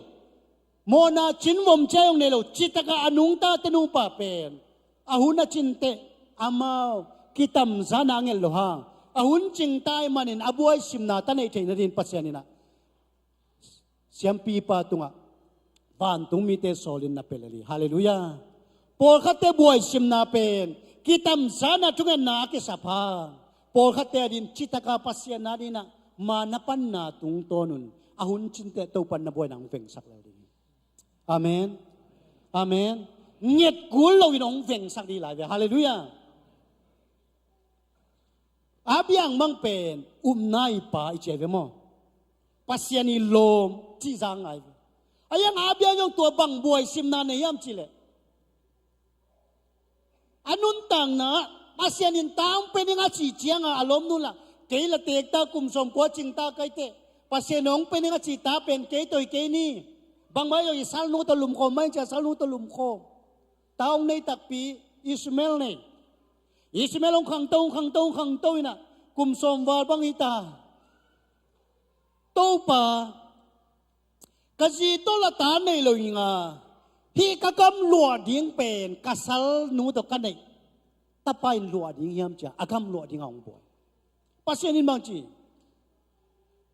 mawhna cinvom cia zong nei lo, citaka a nungta te nupa pen, a hun a cin teh amau kitamzana a nget lo hang, a hun cing ta ahih manin a buaisimna ta neih theih nading Pasian in a, siampipa tungah vantung mite sawlin na pia lel hi. Halleluiah. Pawlkhatte buaisimna pen kitamzana thungetna a kisap hang, pawlkhatte ading citaka Pasian ading in a, ma na panna tungtawn un, a hun cin teh Topa in na buaina hong vengsak lel ding hi. Amen. Amen. Nget kul loin hong vengsak ding hi lai ve. Halleluiah. Abraham bang pen upna i pa i ci hi ve maw? Pasian i lawm cih zang ngai ve. Ahi hang Abraham zong tua bang buaisimna nei hiam cih leh, a nuntakna ah Pasian in ta hong pia ning a cih ciang a, a lawmnu in la, kei la teek ta, kum sawmkua cing ta ka hih teh, Pasian in hong pia ning a cih ta pen kei tawh hi kei ni. Bangmah hi lo, i salnu tawh lumkhawm mah in ci-a salnu tawh lumkhawm. Ta hong nei takpi, Ishmael nei. Ishmael hong khangto, hong khangto, hong khangto in a, kum sawm val bang hi ta. Topa, ka zi tawh la ta nei lo ing a, hih ka gam luah ding pen ka salnu tawh ka neih tapa in luah ding hiam ci-a, a gam luah ding a hong buai. Pasian in bang ci?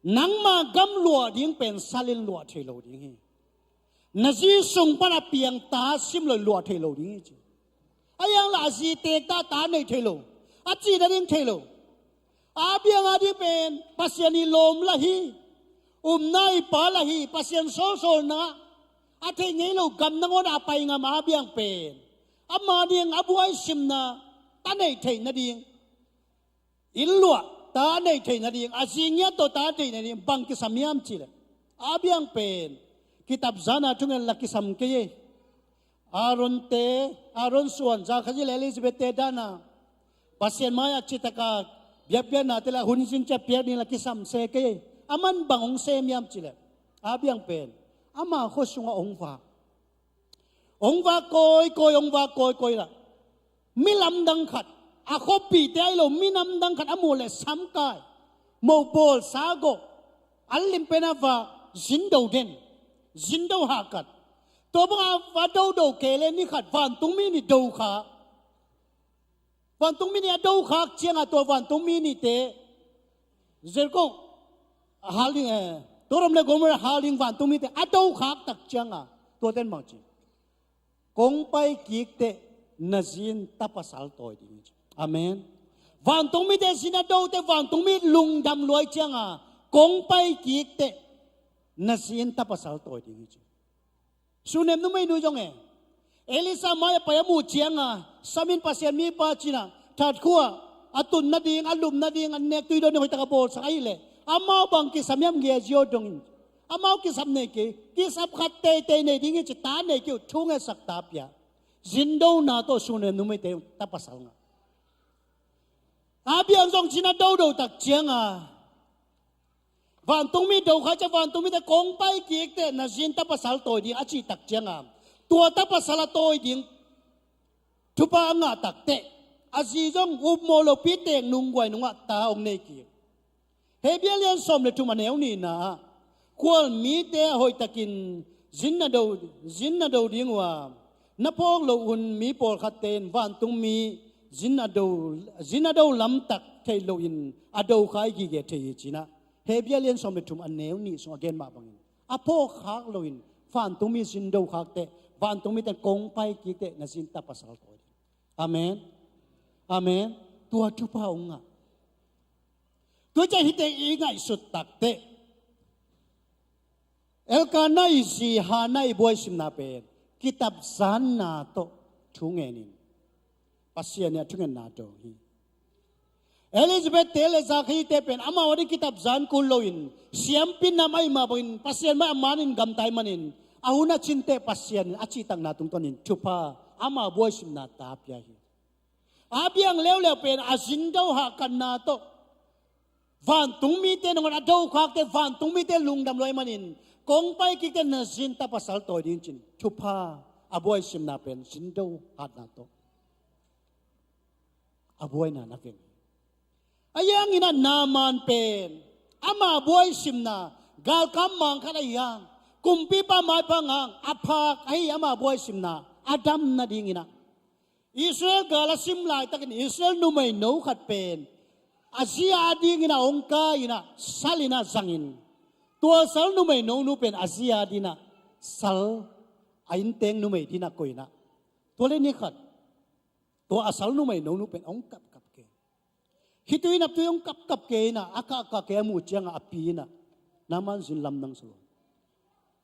Nangma gam luah ding pen sal in luah thei lo ding hi. Na zi sung pan a piang ta sim loin luah thei lo ding hi ci. Ahi hang la a zi teek ta, ta nei thei lo, a cih nading thei lo. Abraham ading pen Pasian i lawm la hi, upna i pa la hi, Pasian sawlsawlna a theih ngei lo gam nangawn a pai ngam Abraham pen, ama ding a buaisimna ta neih theih nading, inn luah ta neih theih nading, a zi ngiat tawh ta neih nading bang kisam hiam cih leh, Abraham pen kitamzana thungen la kisam kei hi. Aaron te, Aaron suan, Zakhai le Elizabeth te dan a Pasian mai-ah citaka biakpiaknate la hun zin ciang piak ding la kisam se kei hi. Aman bang hong sem hiam cih leh, A biang pen ama khua sungah hong vak, hong vak kawikawi, hong vak kawikawi lah. Mi lamdang khat, a khuapihte ahi lo mi lamdang khat a muh leh samkai, mobawlsa gawh, an lim pen a vak, zindo den, zindo hahkat. Tua bangah a dodo kei leh ni khat vantungmi nih do kha. Vantungmi nih a do khak ciangah tua vantungmi nihte Jericho hal ding, eh, Sodom le Gomorrah hal ding vantungmite a do khak tak ciangah tuate in bang ci? Kong pai kik teh na zi in ta pasal tawi ding hi ci. Amen. Vantungmite zi in a do teh vantungmi lungdam luai ciangah kong pai kik teh na zi in ta pasal tawi ding hi ci. Sunem numeinu zong e, Elisha mai-ah pai a muh ciangah, sam in Pasian mipa ci-in ah, that khua a tun nading, a lum nading, a nek tui dawn ding hoihtak a bawlsak ahih leh amau bang kisam hiam, Gehazi dongin. Amau kisam nei kei, kisap khat teitei nei ding hi ci, ta nei kei uh, thu ngetsak ta pia. Zindona tawh Sunem numeite ta pasal ngah. A biang zong zi in a dodo tak ciangah vantungmi do kha ciah, vantungmite kong pai kik teh na zi in ta pasal tawi ding a cih tak ciangah, tua ta pasal a tawi ding thupha a ngah tak teh, a zi zong upmawh lopi teek nungguai nungah ta hong nei kik. Hebru a lian sawm le thum a neu nihna ah, khualmite a hoihtakin zi in na do, zi in na do ding uh a, na phawk loh hun mi pawlkhatte in vantungmi zi in a do, zi in a do lamtak theih lohin a do kha i gige thei hi ci-in ah, Hebru a lian sawm le thum a neu nih sungah a gen mah bangin, a phawk khak lohin vantungmi zi in do khak teh, vantungmite in kong pai kik teh na zi in ta pasal tawi ding. Amen. Amen. Tua thupha hong ngah. Tua ciang hihte i ngaihsut tak teh, Elkanah i zi Hannah i buaisimna pen kitapzanna tawh thu ngenin, Pasian in a thungetna dawng hi. Elizabeth-te le Zachari-te pen amau ading kitapzan kul loin, siampi nam ahih mah bangin Pasian mai a manin gamta ahih manin, a hun a cin teh Pasian in a cihtakna tungtawnin thupha, ama buaisimna ta pia hi. A biang leuleu pen a zindo hahkatna tawh vantungmite nangawn a do khak teh vantungmite lungdam luai manin, kong pai kik teh na zi in ta pasal tawi ding ci-in thupha, a buaisimna pen zindo hatna tawh a buaina na veng. Ahi hangin ah Naaman pen ama buaisimna, galkap mang khat ahi hang, kumpipa maipha hang a phak ahi, ama buaisimna a dam nadingin ah, Israel gal a sim laitakin Israel numeino khat pen a zi a dingin ah hong kai-in ah, sal in ah zangin, tua sal numeino nu pen a zi a dingin ah sal, a innteng numei dingin ah koih in ah, tua leh ni khat tua a sal numeino nu pen hong kapkap kei. Khitui naptui hong kapkap kei in ah, a kahkah kei a muh ciangah a pi in ah, Naaman zi in lamdang sa lo.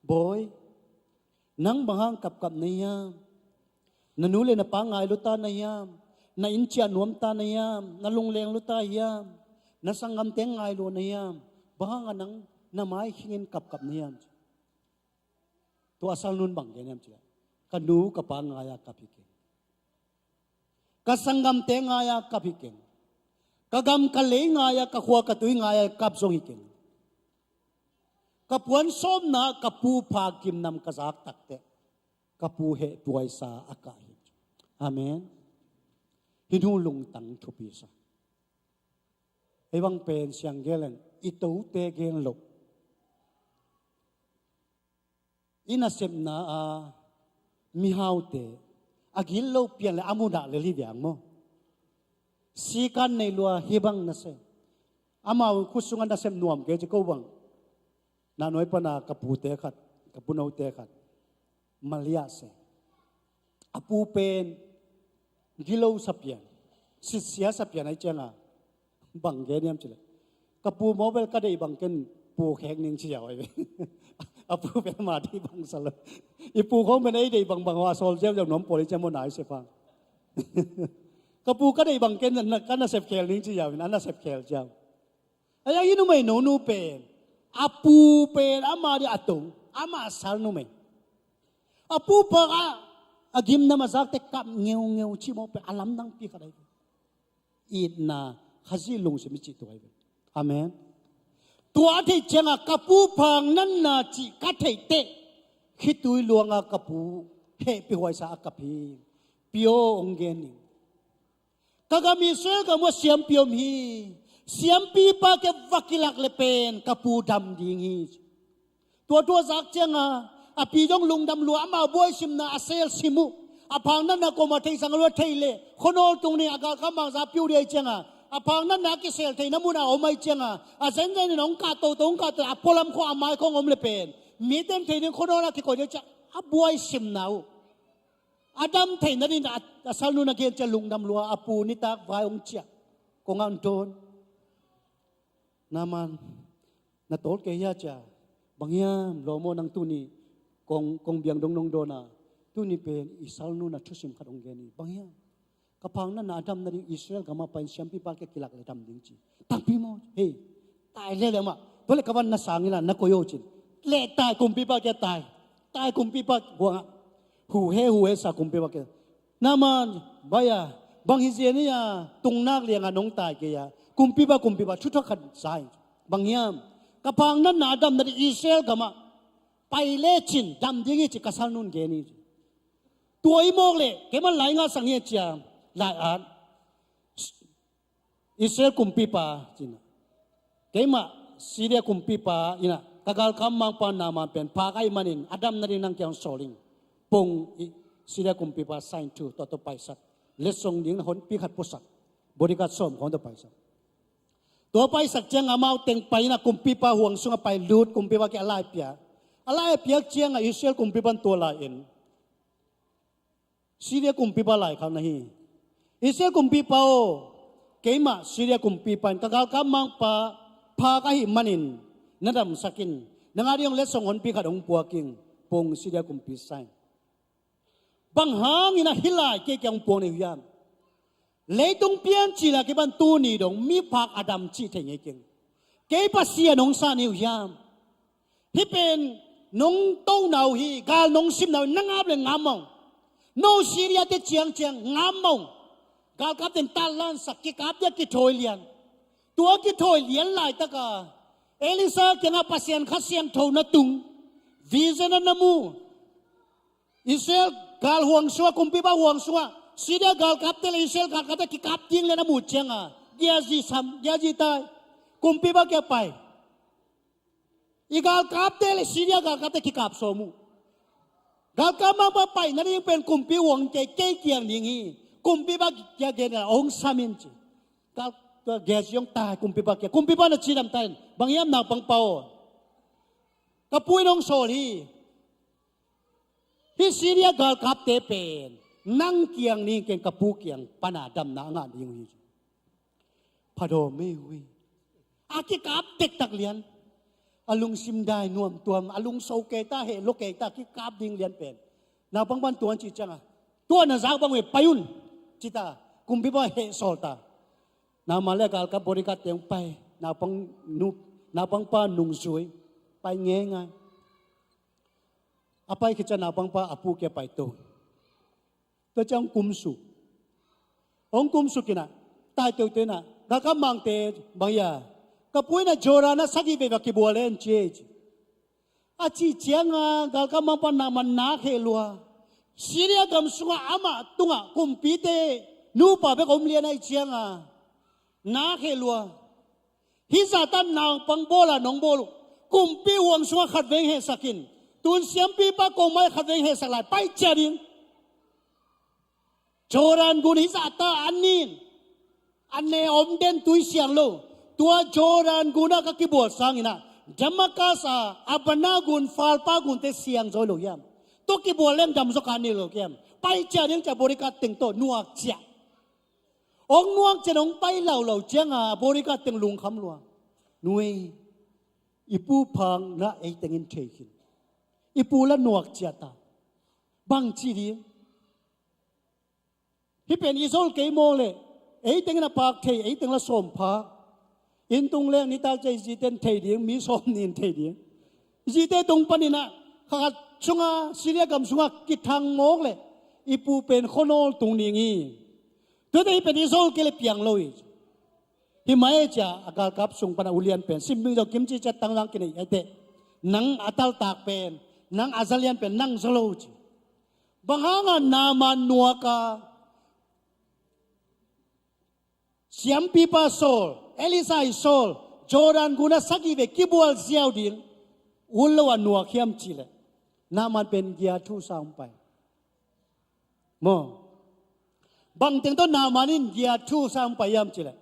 Bawi, nang bang hang kapkap na hiam? Na nu le na pa ngai lua ta na hiam? Na inn ciah nuam ta na hiam? Na lungleng lua ta hiam? Na sanggamte ngai lua na hiam? Bang hang a nang na mai khingin kapkap na hiam? Tua a salnu in bang gen hiam cih leh, ka nu ka pa ngai-a kap hi keng. Ka sanggamte ngai-a kap hi keng. Ka gam ka lei ngai-a, ka khua ka tui ngai-a kap zong hi keng. Ka puan sawmna ka pu pha gimnam ka zak tak teh ka pu heh tuaisa a kah hi. Amen. Hih nu lungtang thupi sa. Ei bang pen siang gel leng i tote gen loh, i nasepna a mihaute a gilo pian le a mudah le liviang maw? Sikan nei lua hih bang nasep. Amau khut sungah nasep nuam kei ci ko bang. Nahnuai pana ka pute khat, ka punote khat, Malia se. A pu pen gilo sapian, sitsia sapian ahi cianga bang gen hiam cih leh, ka pu mawbel ka deih bang ken pu khek ning ci ziau ahi ve. A pu pen ama deih bang sa lo. I pu khong pen ei deih bangbang a sawl ziauziau nuam pawl hi ciang maw, nai se pang. Ka pu ka deih bang ken ka nasep khel ning ci ziau in a nasep khel ziau. Ahi hang hih numei nonu pen, a pu pen ama ding a to, ama sal numei. A pu pha a, a gimnam a zakte kap ngeungeu cih mawk pen a lamdangpi khat ahi ve. Itna, Khazih lungsim i cih tua ahi ve. Amen. Tua a theih ciangah ka pu phang natna cih ka theih teh khitui luanga ka pu hehpih huaisa a kap hi. Pio hong gen ning. Ka gam Israel gam uh a siampi om hi. Siampipa kia va kilak le pen ka pu dam ding hi. Tua tua zak cianga a pi dong lungdam lua, amah buaisimna a sel sim uh. A phang natna koma theisang lua thei le khuanawl tung ni a galkap mangza piu dei cianga a phang natna a kisel theina muna om ai cianga a zenzen in hong kah toto hong kah toto a pualam khua a mai khong om le pen miten thei ding khuanawl a kikoi dei ciang a buaisimna uh. A dam theina din a, a salnu na gen cia lungdam lua a pu nitak vai hong cia kong an ton. Naaman, na tawl kei hia cia? Bang hiam lawm aw, nang tuni kong, kong biang dong nong dawn a, tuni pen i salnu na thusim khat hong gen hi. Bang hiam? Ka phang natna a dam nading Israel gam ah pai-in siampipa kia kilak le dam ding ci. Takpi maw? Hei, tai lele mah. Tua le ka van na sang ila na koi aw cin. Le tai kumpipa kia tai. Tai kumpipa huang ah. Hu he hu he sa kumpipa kia. Naaman, bai a, bang hi zia ni a, tung nak lianga nong tai kei a, kumpipa, kumpipa, thuthak khat sa hi. Bang hiam? Ka phang natna a dam nading Israel gam ah pai le cin dam ding hi ci ka salnu in gen hi ci. Tua i mawk le, keimah lai ngah sang hi a cia, lai at. Israel kumpipa, cina. Keimah Syria kumpipa, ina, ka galkap mangpa Naaman pen, phak ahih manin, a dam nading nang kiang sawl ing. Pong i, Syria kumpipa, sign thu, tua tua paisak. Letsong ding na honpi khat puasak. Bodyguard sawm khawng tua paisak. Tua paisak ciang amau teng pai ina kumpipa huang sungah pai lut, kumpipa kia a lai piak. A lai piak ciangah Israel kumpipa in tua lai in. Syria kumpipa laikhak na hi. Israel kumpipa aw, keimah Syria kumpipa in ka galkap mangpa phak ahih manin na damsak in. Nang a ding hong letsong honpi khat hong puak ing. Pong Syria kumpi sign. Bang hangin a hi lai kei kiang hong puak na hi uh hiam? Leitung piancil a kipan tuni dong miphak a dam cih thei ngei keng. Kei Pasian hong sa na hi uh hiam? Hih pen nong tona uh hi, gal nong simna uh hi, na ngap le ngap mawng. No Syria te ciangciang ngap mawng. Galkapte in tatlansak, kikapte a kithawi lian. Tua kithawi lian laitaka Elisha kiangah Pasian Kha Siangtho na tung. Vision a na mu. Israel gal huang sungah, kumpipa huang sungah Syria galkapte le Israel galkapte kikap ding le na mu cianga, Gehazi sam, Gehazi tai. Kumpipa kia pai. I galkapte le Syria galkapte kikap sawm uh. Galkap mangpa pai nading pen kumpi huang kei, kei kiang ding hi. Kumpipa kia gen a hong sam in ci. Gal, tua Gehazi hong tai kumpipa kia. Kumpipa na cidam tai in. Bang hiam naupangpa aw? Ka pu in hong sawl hi. Hih Syria galkapte pen nang kiang ni keng, ka pu kiang pana damna a ngah ding uh hi. Phadawm mei uh hi. A kikap tektak lian. A lungsim dai nuam tuam, a lungso kei ta, heh lo kei ta, kikap ding lian pen. Naupangpan tuan ci cianga. Tua na zak bang uh hi, pai un. Ci ta, kumpipa heh sawl ta. Naaman le galkap bodyguard teng pai. Naupang nu, naupangpa nungzui. Pai ngeingai. A pai khit ciang naupangpa a pu kia pai to. Tua ciang hong kumsuk. Hong kumsuk inah, tai teuteu inah, galkap mangte bang hia? Ka pu inah Jordan ah sagih vei va kibual en ci e ci. A cih cianga galkap mangpa Naaman nak heh lua. Syria gam sungah amah tungah kumpite nupa bek om lian ahih cianga nak heh lua. Hih zahta naupang bawl a nong bawl uh. Kumpi huang sungah khat veng hehsak in. Tun siampipa kongmai khat veng hehsak lai. Pai ciat in. Jordan gun hih zahta an nin. An ne om den tui siang lo. Tua Jordan gunah ka kibual sanginah Damascus a Abana gun, Phalpar gunte siang zawi lo hiam? Tua kibual leng dam zaw kha ni lo hiam? Pai ciat in, cia bodyguard teng tawh nuak ciah. Hong nuak cian hong pai laulau cianga bodyguard teng lungkham lua. Nui, i pu phang na ei tengin thei khin. I pu la nuak ciata. Bang ci ding. Hih pen i zol kei maw le. Ei tengin a phak thei, ei teng la sawm phak. Inn tung leng nitak cia i zite in thei ding, mi sawm nih in thei ding. Zite tung paninah kha khat sunga Syria gam sungah kithang mawk le i pu pen khuanawl tung ding hi. Tuate hih pen i zol kei le piang lo hi. Hi mah e cia a galkap sung pana ulian pen, simbing zong kimci ciat tangzang kinei ete. Nang a taltak pen, nang a zalian pen, nang zaw lo ci. Bang hanga Naaman nuaka siampipa sawl, Elisha i sawl, Jordan guna sagih ve kibual ziau ding ul lo a nuak hiam cileh, Naaman pen giathusa hong pai. Maw, bangteng tawh Naaman in giathusa hong pai hiam cileh,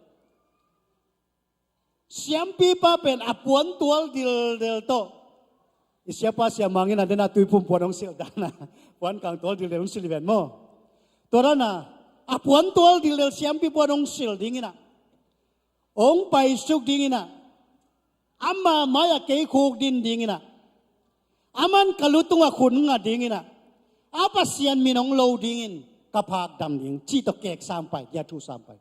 siampipa pen a puantual dildel tawh, i siapa siamangin a dena tuiphum puan hong silh dana, puan kangtual dildel hong silh hi ven maw. Tua dana a puantual dildel siampi puan hong silh dinginah, hong paisuk dinginah, ama mai-ah kei khuk din dinginah, aman ka lutungah khun nga dinginah, a Pasian min hong lo dingin ka phak dam ding, cih tawh keksa hong pai, giathusa hong pai.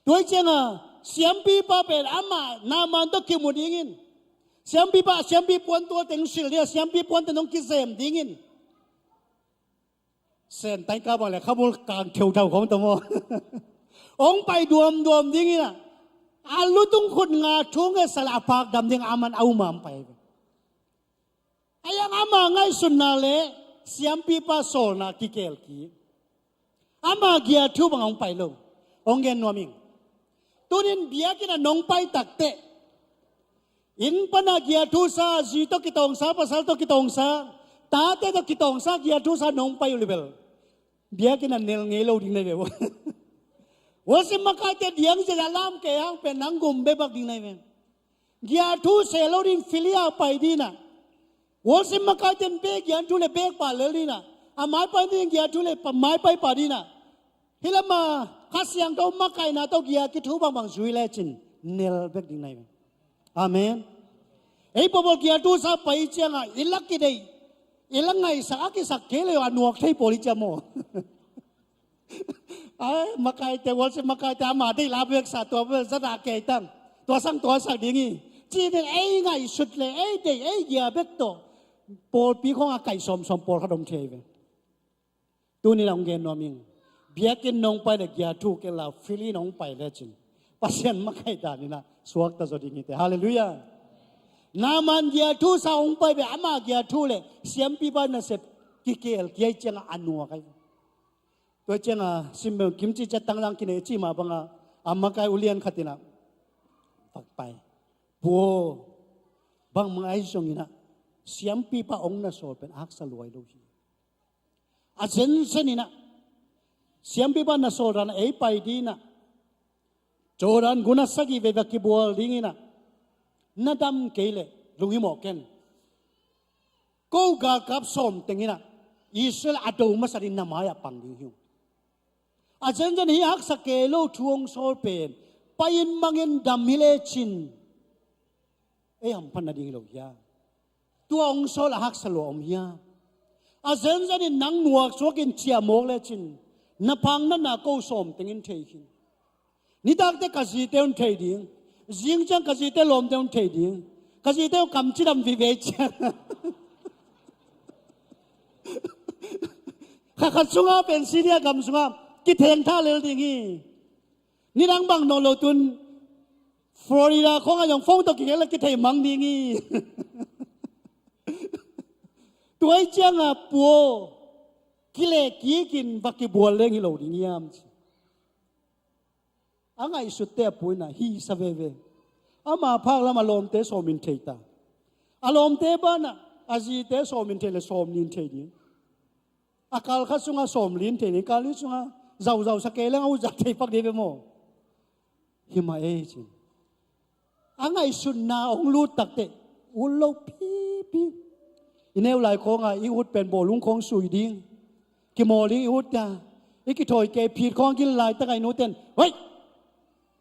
Tua hi cianga siampipa pen ama Naaman tawh kimu dingin, siampipa, siampi puantual teng silh dingah, siampi puante nong kizem dingin. Sen taingka bang le khamul kang theuthau khong tawh maw. Hong pai duamduam dinginah, a lutung khut nga thu ngetsa le a phak dam ding aman a uma hong pai. A iang ama ngaihsutna le siampipa sawlna kikelki. Ama giathu bang hong pai lo. Hong gen nuam ing. Tunin biakinn ah nong pai takteh, inn pana giathusa, zi tawh kitawngsa, pasal tawh kitawngsa, tate tawh kitawngsa giathusa nong pai uh le bel, biakinn ah nel ngei lo ding nai ve. Worship makaite diang zia lam kei hang pen nang gum bebak ding nai ve. Giathu se lo din filia pai dinah, worship makaiten bek giathu le bek pa lel dinah, a maipai din giathu le pa, maipai pa dinah. Hi lama Kha Siangtho makaihna tawh giat kithu bangbang zui lecin nel bek ding nai ve. Amen. Ei pawpawl giathusa pai cianga i la kideih, i la ngaihsak a kisak kei le a nuak thei pawl hi cia maw. Ai, makaite, worship makaite ama deih la beksa tua bek zata kei tang, tua sang tua sak ding hi. Ci ding ei ngaihsut le ei deih ei gia bek tawh pawlpi khong a kaih sawmsawm pawlkhat om thei ve. Tunin a hong gen nuam ing. Biakinn nong pai le giathu kei la fili nong pai lecin Pasian makaih daninah suakta zaw ding hite. Halleluiah. Naaman giathusa hong pai ve, ama giathu le siampipa nasep kikel kiai cianga a nuak ai. Tua cianga simbeng kimci ciat tangzang kinei ci mah banga a makai ulian khatinah, vak pai, pu aw, bangmah ai zonginah siampipa hong na sawl pen a haksa luai lo hi. A zenzeninah siampipa na sawl danah ei pai dinah Jordan guna sagih veivak kibual dinginah, na dam kei leh lunghimawh ken. Ko galkap sawm tenginah Israel a do masa ding na mai-ah pang ding hi uh. A zenzen hi haksa kei lo thu hong sawl pen pai-in mangin dam hi lecin ei hamphatna ding hi lo hia? Tua hong sawl a haksa lua om hia? A zenzenin nang nuak suakin ciah mawk lecin na phang natna ko sawm tengin thei khin. Nitakte ka zite un thei ding. Zing ciang ka zite lawmte un thei ding. Ka zite un kam cidam vivei ciang kha khat sunga pen Syria gam sunga kithengtha lel ding hi. Nidang bang nawn lo tun Florida khawngah zong phone tawh kigelh a kithei mang ding hi. Tuai cianga pu aw, kileh kikin va kibual leng hi lo ding hiam ci. A ngaihsutte a puina hisa veve. Ama phak lam a lawmte sawmin thei ta. A lawmte banah a zite sawmin thei le sawm nin thei ding. A kal khat sungah sawm lin thei ding, kal li sungah zauzau sa kei leng a utzak thei pak ding ve maw? Hi mah ei cin. A ngaihsutna hong lut takteh ut lo pipi. I neu lai khawngah i ut pen bawlung khawng sui ding, kimawl ding i ut ta. I kithawi kei phit khawng a gil laitakah i nuten, hoih,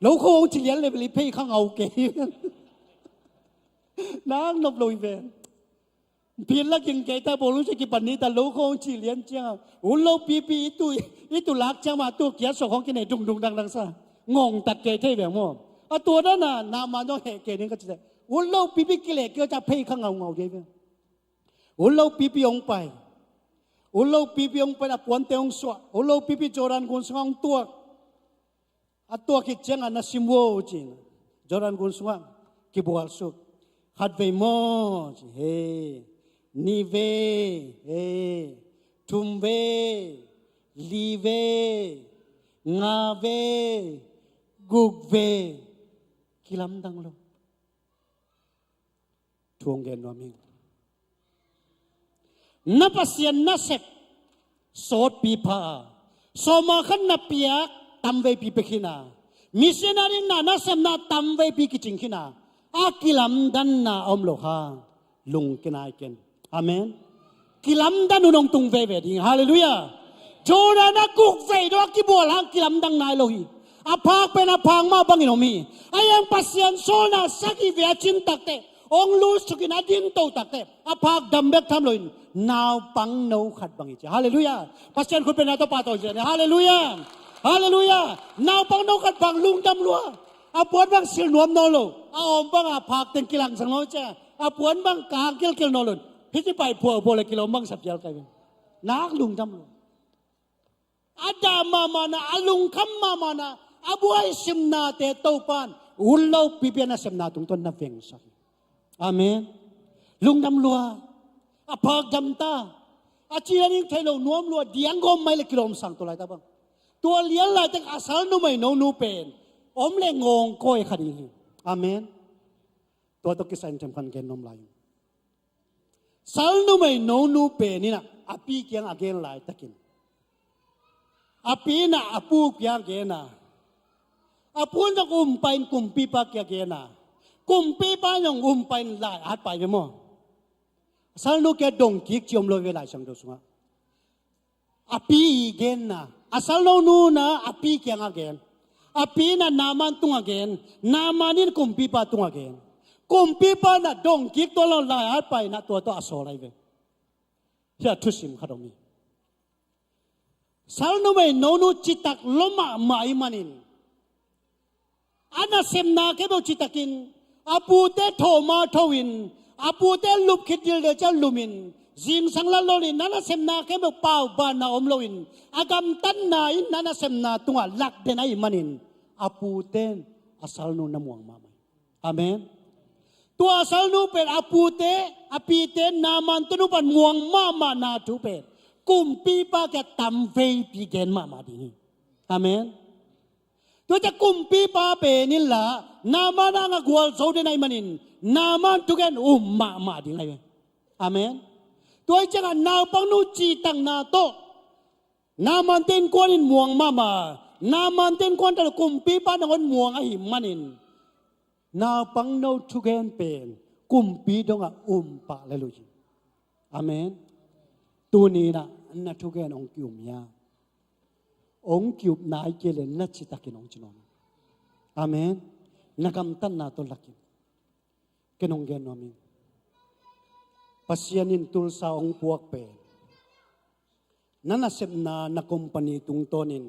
lo kho hong ci lian le bel i phei kha ngau kei. Nang nop lo i ven. Phit la ging kei ta, bawlung sia kipan ni ta, lo khawng ci lian ciangah ut lo pipi i tu, i tu lak ciang mah tu kiat suak khawng kinei dungdung dangdang sa. Ngongtat kei thei veng maw? A tua dana Naaman zong heh kei ding ka ci leh ut lo pipi kileh kei ta phei kha ngaungau dei veng. Ut lo pipi hong pai. Ut lo pipi hong pai a puante hong suah. Ut lo pipi Jordan gun sungah hong tuak. A tuak khit ciangah na sim vo ci-in Jordan gun sungah kibualsuk. Khat vei maw ci, he. Nih vei, he. Thum vei, li vei, nga vei, guk vei. Kilamdang lo. Thu hong gen nuam ing. Na Pasian nasep sawtpi pha a, sawma khat na piak tamveipi pia khin a, missionary na nasepna tamveipi kicing khin a, a kilamdanna a om lo kha lungkia nai ken. Amen. Kilamdan hun hong tung veve ding. Halleluiah. Jordan a guk vei dong a kibual hang kilamdang nai lo hi. A phak pen a phak mah bangin om hi. A yang Pasian sawlna sagih vei a cin takte, hong lusuk in a dinto takte, a phak dam bek tham loin naupang no khat bang hi ci. Halleluiah. Pasian khut pen a tawh pahtawi ci. Halleluiah. Halleluiah. Naupang no khat bang lungdam lua. A puan bang sil nuam nawn lo. A awm bang a phak teng kilangsang nawn cia. A puan bang kang kilkil nawn lo. Hih ci pai phuahphuah le kilawm bang sa phial kai bang. Nak lungdam lo. A dah mahmahna, a lungkham mahmahna, a buai simnate Topan ut lo pipi a nasepna tungtawn na vengsak hi. Amen. Lungdam lua. A phak dam ta. A cina ding thei lo nuam lua, diang gawm mai le kilawm sang tua laitak bang. Tua lian laitak a sal numei nonu pen om le ngawng kawi kha ding hi. Amen. Tua tawh kisai in themkhat gen nuam lai. Sal numei nonu pen in ah a pi kiang a gen laitakin, a pi in ah a pu kiang a gen a, a pu in zong um pai in kumpipa kiang a gen a, kumpipa in zong um pai in lai at pai ve maw? Sal nu kiang dong kik ci om lo ve Lai Siangtho sungah. A pi i genna, a sal nonu in ah a pi kiang a gen. A pi in ah Naaman tung a gen. Naaman in kumpipa tung a gen. Kumpipa in ah dong kik tuan lo lai at pai in ah tua tawh a sawl lai ve. Hih a thusim khat om hi. Sal numei nonu citak lua mahmah ahih manin, a nasepna khempeuh citakin, a pute thawh ma tho in, a pute lup khit dildel ciang lum in, zingsang lalol in, na nasepna khempeuh paubanna om lo in, a gamtatna in na nasepna tungah lak den ahih manin, a pute in a salnu na muang mahmah hi. Amen. Tua a salnu pen a pute, a pite, Naaman te nu pan muang mahmahna thu pen kumpipa kiang tamveipi gen mahmah ding hi. Amen. Tua ciang kumpipa pen in lah Naaman hangah gualzo den ahih manin, Naaman thugen um mahmah ding ahi ve. Amen. Tua hi ciangah naupangnu citakna tawh Naaman te innkuan in muang mahmah, Naaman te innkuan tawh kumpipa nangawn muang ahih manin, naupangno thugen pen kumpi dongah um pah le lui hi. Amen. Tuni in ah na thugen hong ki-um hia? Hong ki-up nai kei le na citakin hong ci nuam. Amen. Na gamtatna tawh lakin. Ken hong gen nuam ing. Pasian in Tulsa hong puak pen, na nasepna, na company tungtawnin,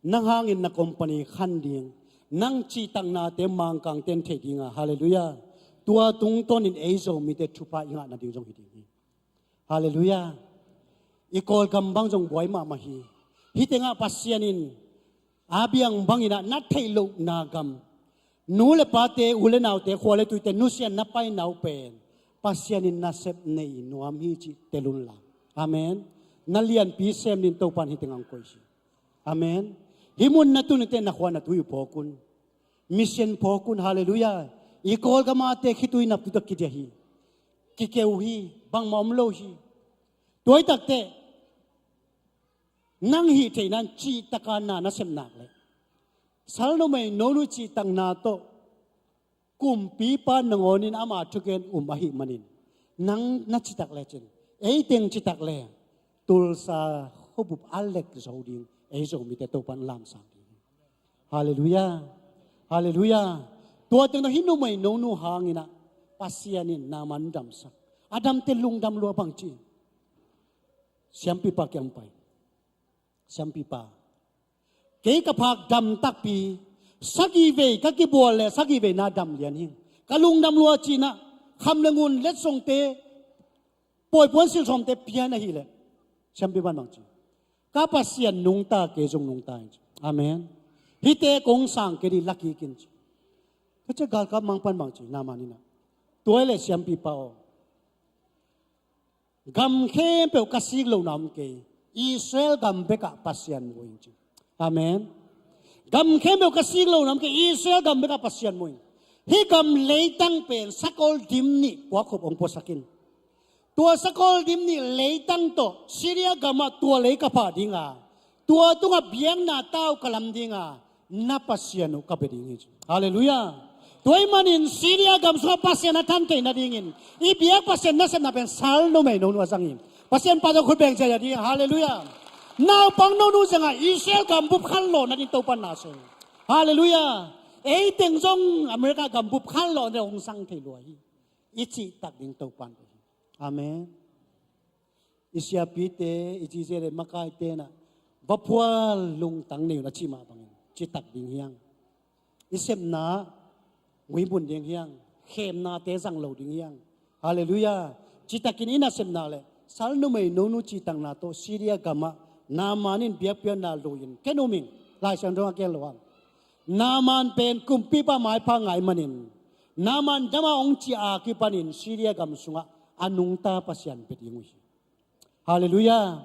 nang hangin na company khan ding, nang cihtaknate Mangkangte in thei ding a, halleluiah. Tua tungtawnin ei Zomite thupha i ngah nading zong hi ding hi. Halleluiah. I Kawlgam bang zong buai mahmah hi. Hih tengah Pasian in a biang bangin ah na theih lohna gam, nu le pate, u le naute, khua le tuite nusia in na paina uh pen Pasian in nasep nei nuam hi cih tel un la. Amen. Na lianpi sem dingin Topa in hih tengah hong koih hi. Amen. Hih mun na tun uh teh na khua na tui uh phawk un. Mission phawk un, halleluiah. I Kawlgam a te khitui nap tu tawh kidiah hi. Kikeu hi, bangmah om lo hi. Tua hi takteh nang hih theihna in cihtak a na nasep nak leh, sal numei nonu cihtakna tawh kumpipa nangawnin ama thugen um ahih manin, nang na citak lecin, ei teng citak le, Tulsa khuabup a lek zo ding, ei Zomite Topa in lamsang ding hi. Halleluiah. Halleluiah. Tua teng tawh hih numei nonu hangin ah Pasian in Naaman damsak. A damte lungdam lua bang ci. Siampipa kiang pai. Siampipa, kei ka phak dam takpi, sagih vei ka kibual le sagih vei na dam lian hi. Ka lungdam lua ci-in ah kham le ngun, letsongte, pawi puansilh sawmte pia in ahih leh, siampipa in bang ci? Ka Pasian nungta, kei zong nungta ing ci. Amen. Hihte kong sang kei ding, la kik in ci. Tua ciang galkap mang pan bang ci, Naaman in ah, tua hi leh siampipa aw, gam khempeuh ka sik lohna om kei, Israel gam bekah Pasian mu ing ci. Amen. Gam khempeuh ka sik lohna om kei, Israel gam bekah Pasian mu ing. Hih gam leitang pen sakol dim nih kuakhop hong puasak in. Tua sakol dim nih leitang tawh Syria gamah tua lei ka phah ding a, tua tungah biakna tau ka lam ding a, na Pasian uh ka bia ding hi ci. Halleluiah. Tua ahih manin Syria gam sungah Pasian a than theih nadingin i biak Pasian nasepna pen sal numei nonu a zang hi. Pasian pa tawh khut beng ciat ding. Halleluiah. Naupang nonu zangah Israel gambup khanlawh nading Topa in na sem hi. Halleluiah. Ei teng zong America gambup khanlawh nading hong zang thei lua hi. I cihtak ding Topa in. Amen. I siapite, i cizia le makaite in ah, va phual, lungtang nei un a cih mah bangin citak ding hi hang. I sepna gui mun ding hi hang. Khemnate zang lo ding hi hang. Halleluiah. Citakin i nasepna le sal numei nonu cihtakna tawh Syria gamah Naaman in biakpiakna lui-in ken um ing. Lai Siangtho ah ken lo hang. Naaman pen kumpipa maipha ngai manin, Naaman dam a hong cih a kipanin Syria gam sungah a nungta Pasian bia ding uh hi. Halleluiah.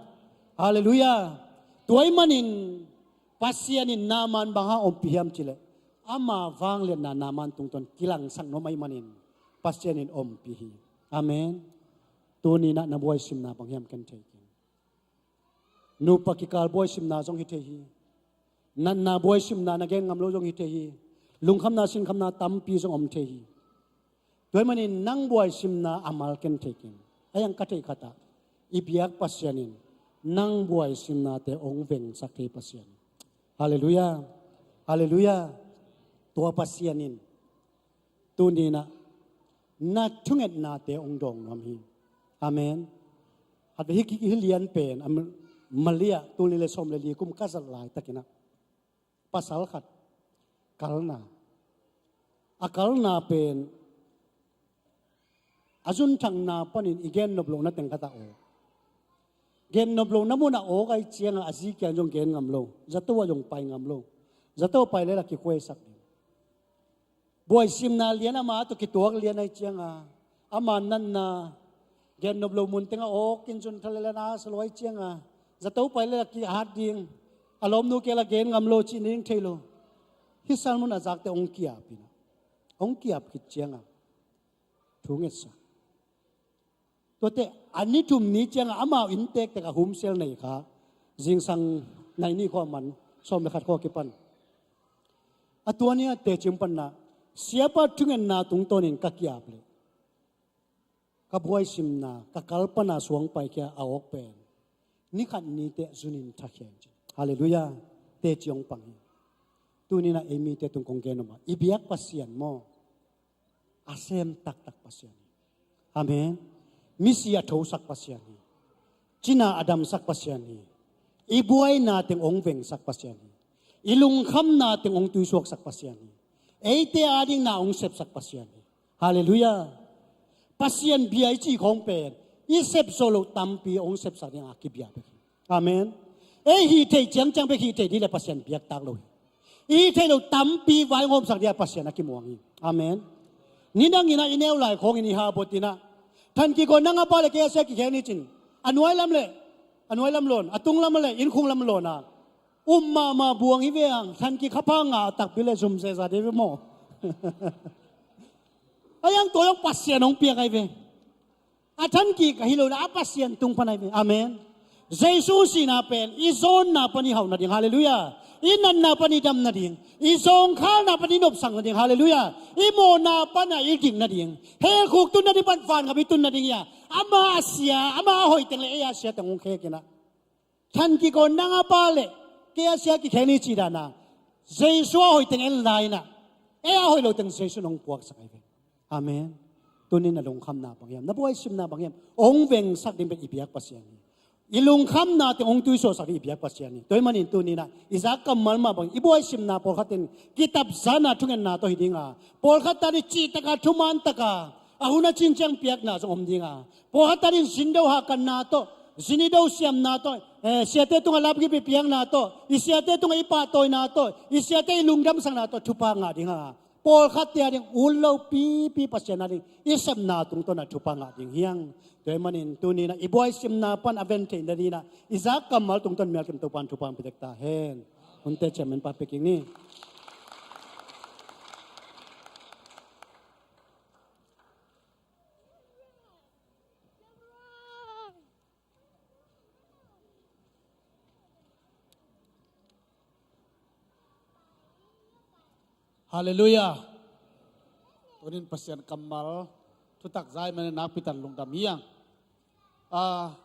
Halleluiah. Tua ahih manin Pasian in Naaman bang hang ompih hiam cih leh, ama vangliatna Naaman tungtawn kilangsak nuam ahih manin Pasian in ompih hi. Amen. Tuni in ah na buaisimna bang hiam ken thei kei. Nupa kikal buaisimna zong hi thei hi. Natna buaisimna na gen ngam lo zong hi thei hi. Lungkhamna sinkhamna tampi zong om thei hi. Tua ahih manin nang buaisimna a mal ken thei kei. A hiang ka theih khat ah i biak Pasian in nang buaisimnate hong vengsak thei Pasian. Halleluiah. Halleluiah. Tua Pasian in tuni in ah na thungetnate hong dawng nuam hi. Amen. Khatvei hih, hih lian pen a Malaysia ah tul nih le sawm le li kum ka zat laitakin ah pasal khat kalna, a kalna pen a zunthakna panin i gennop lohna teng khat ah awk. Gennop lohna munah awk ahih ciangah a zi kiang zong gen ngam lo, zato ah zong pai ngam lo, zato pai lel a kikhuaisak ding. Buaisimna lian ama tawh kituak lian ahih cianga ama natna, gennop loh mun tengah awk in zun tha lel a na sa lo ahih cianga zato pai lel a kihat ding, a lawmnu kiang la gen ngam lo cih ning thei lo. Hih salmun a zakte hong kiap in ah, hong kiap khit cianga thu ngetsak. Tuate a ni thum ni ciangah amau inntek tekah home cell nei kha, zingsang nai nih khawng a man, sawm le khat khawng a kipan. A tua ni-a teci hong panna, siapa thungetna tungtawnin ka kiap leh ka buaisimna, ka kal pana suang paikhia a awk pen ni khat ni teh zunin thakhia in ci. Halleluiah. Teci hong pang hi. Tuni in ah ei mite tung kong gen om a, i biak Pasian maw, a sem taktak Pasian hi. Amen. Misi a thosak Pasian hi. Cina a damsak Pasian hi. I buaina teng hong vengsak Pasian hi. I lungkhamna teng hong tuisuaksak Pasian hi. Eite ading na hong sepsak Pasian hi. Halleluiah. Pasian bia i cih khawng pen i sepsawh loh tampi hong sepsak ding a kibia bek hi. Amen. Ei hih theih ciangciang bek hih theih ding le Pasian biaktak lo hi. I hih theih loh tampi vaihawmsak ding a Pasian a kimuang hi. Amen. Nidang in ah i neu lai khawngin i habot in ah, thanki ko nang a pa le kei a sia kikheng ni cin, a nuai lam le, a nuai lam lawn, a tung lam le innkhung lam lawn a um mahmah buang hi ve hang, thanki khapha ngah takpi le zum zeza ding ve maw. A hiang tua hiang Pasian hong piak ahi ve. A thanki ka hi lo na a Pasian tung pan ahi ve. Amen. Jesu sihna pen i zawnna pan i hauh nading. Halleluiah. I natna pan i dam nading. I zawngkhalna pan i nopsak nading. Halleluiah. I mawhna pan a i dik nading. Hell khuk tun nading pan vangam i tun nading hi a, ama a sia, ama a hoih teng le ei a sia teng hong khek in ah, thanki ko nang a pa le kei a sia kikheng ni cih dan a, Jesu a hoih teng en lai in ah, ei a hoih lo teng Jesu in hong puaksak ahi ve. Amen. Tuni in na lungkhamna bang hiam, na buaisimna bang hiam, hong vengsak ding pen i biak Pasian hi. I lungkhamna teng hong tuisuaksak ding i biak Pasian hi. Tua ahih manin tuni in ah i zak kammal mah bang, i buaisimna pawlkhat in kitapzana thungetna tawh hi ding a, pawlkhat ta ding cihtak a, thuman tak a, a hun a cin ciang piakna zong om ding a, pawlkhat ta ding zindo hahkatna tawh Zin i do siamna tawh, eh, siate tungah lapgip i piakna tawh, i siate tungah i pahtawina tawh, i siate i lungdamsakna tawh thupha ngah ding a, pawlkhatte a ding ut lo pipi Pasian a ding i sepna tungtawn ah thupha ngah ding hi hang. Tua ahih manin tuni-in ah i buaisimna pan a ven theihna dingin ah i zak kammal tungtawn mialkim Topa'n thupha hong pia tek ta hen. Hunte chairman pa pia kik ni. Halleluiah. Tuni-in Pasian kammal thutak za ahih manin nakpi takin lungdam hi hang. Ah,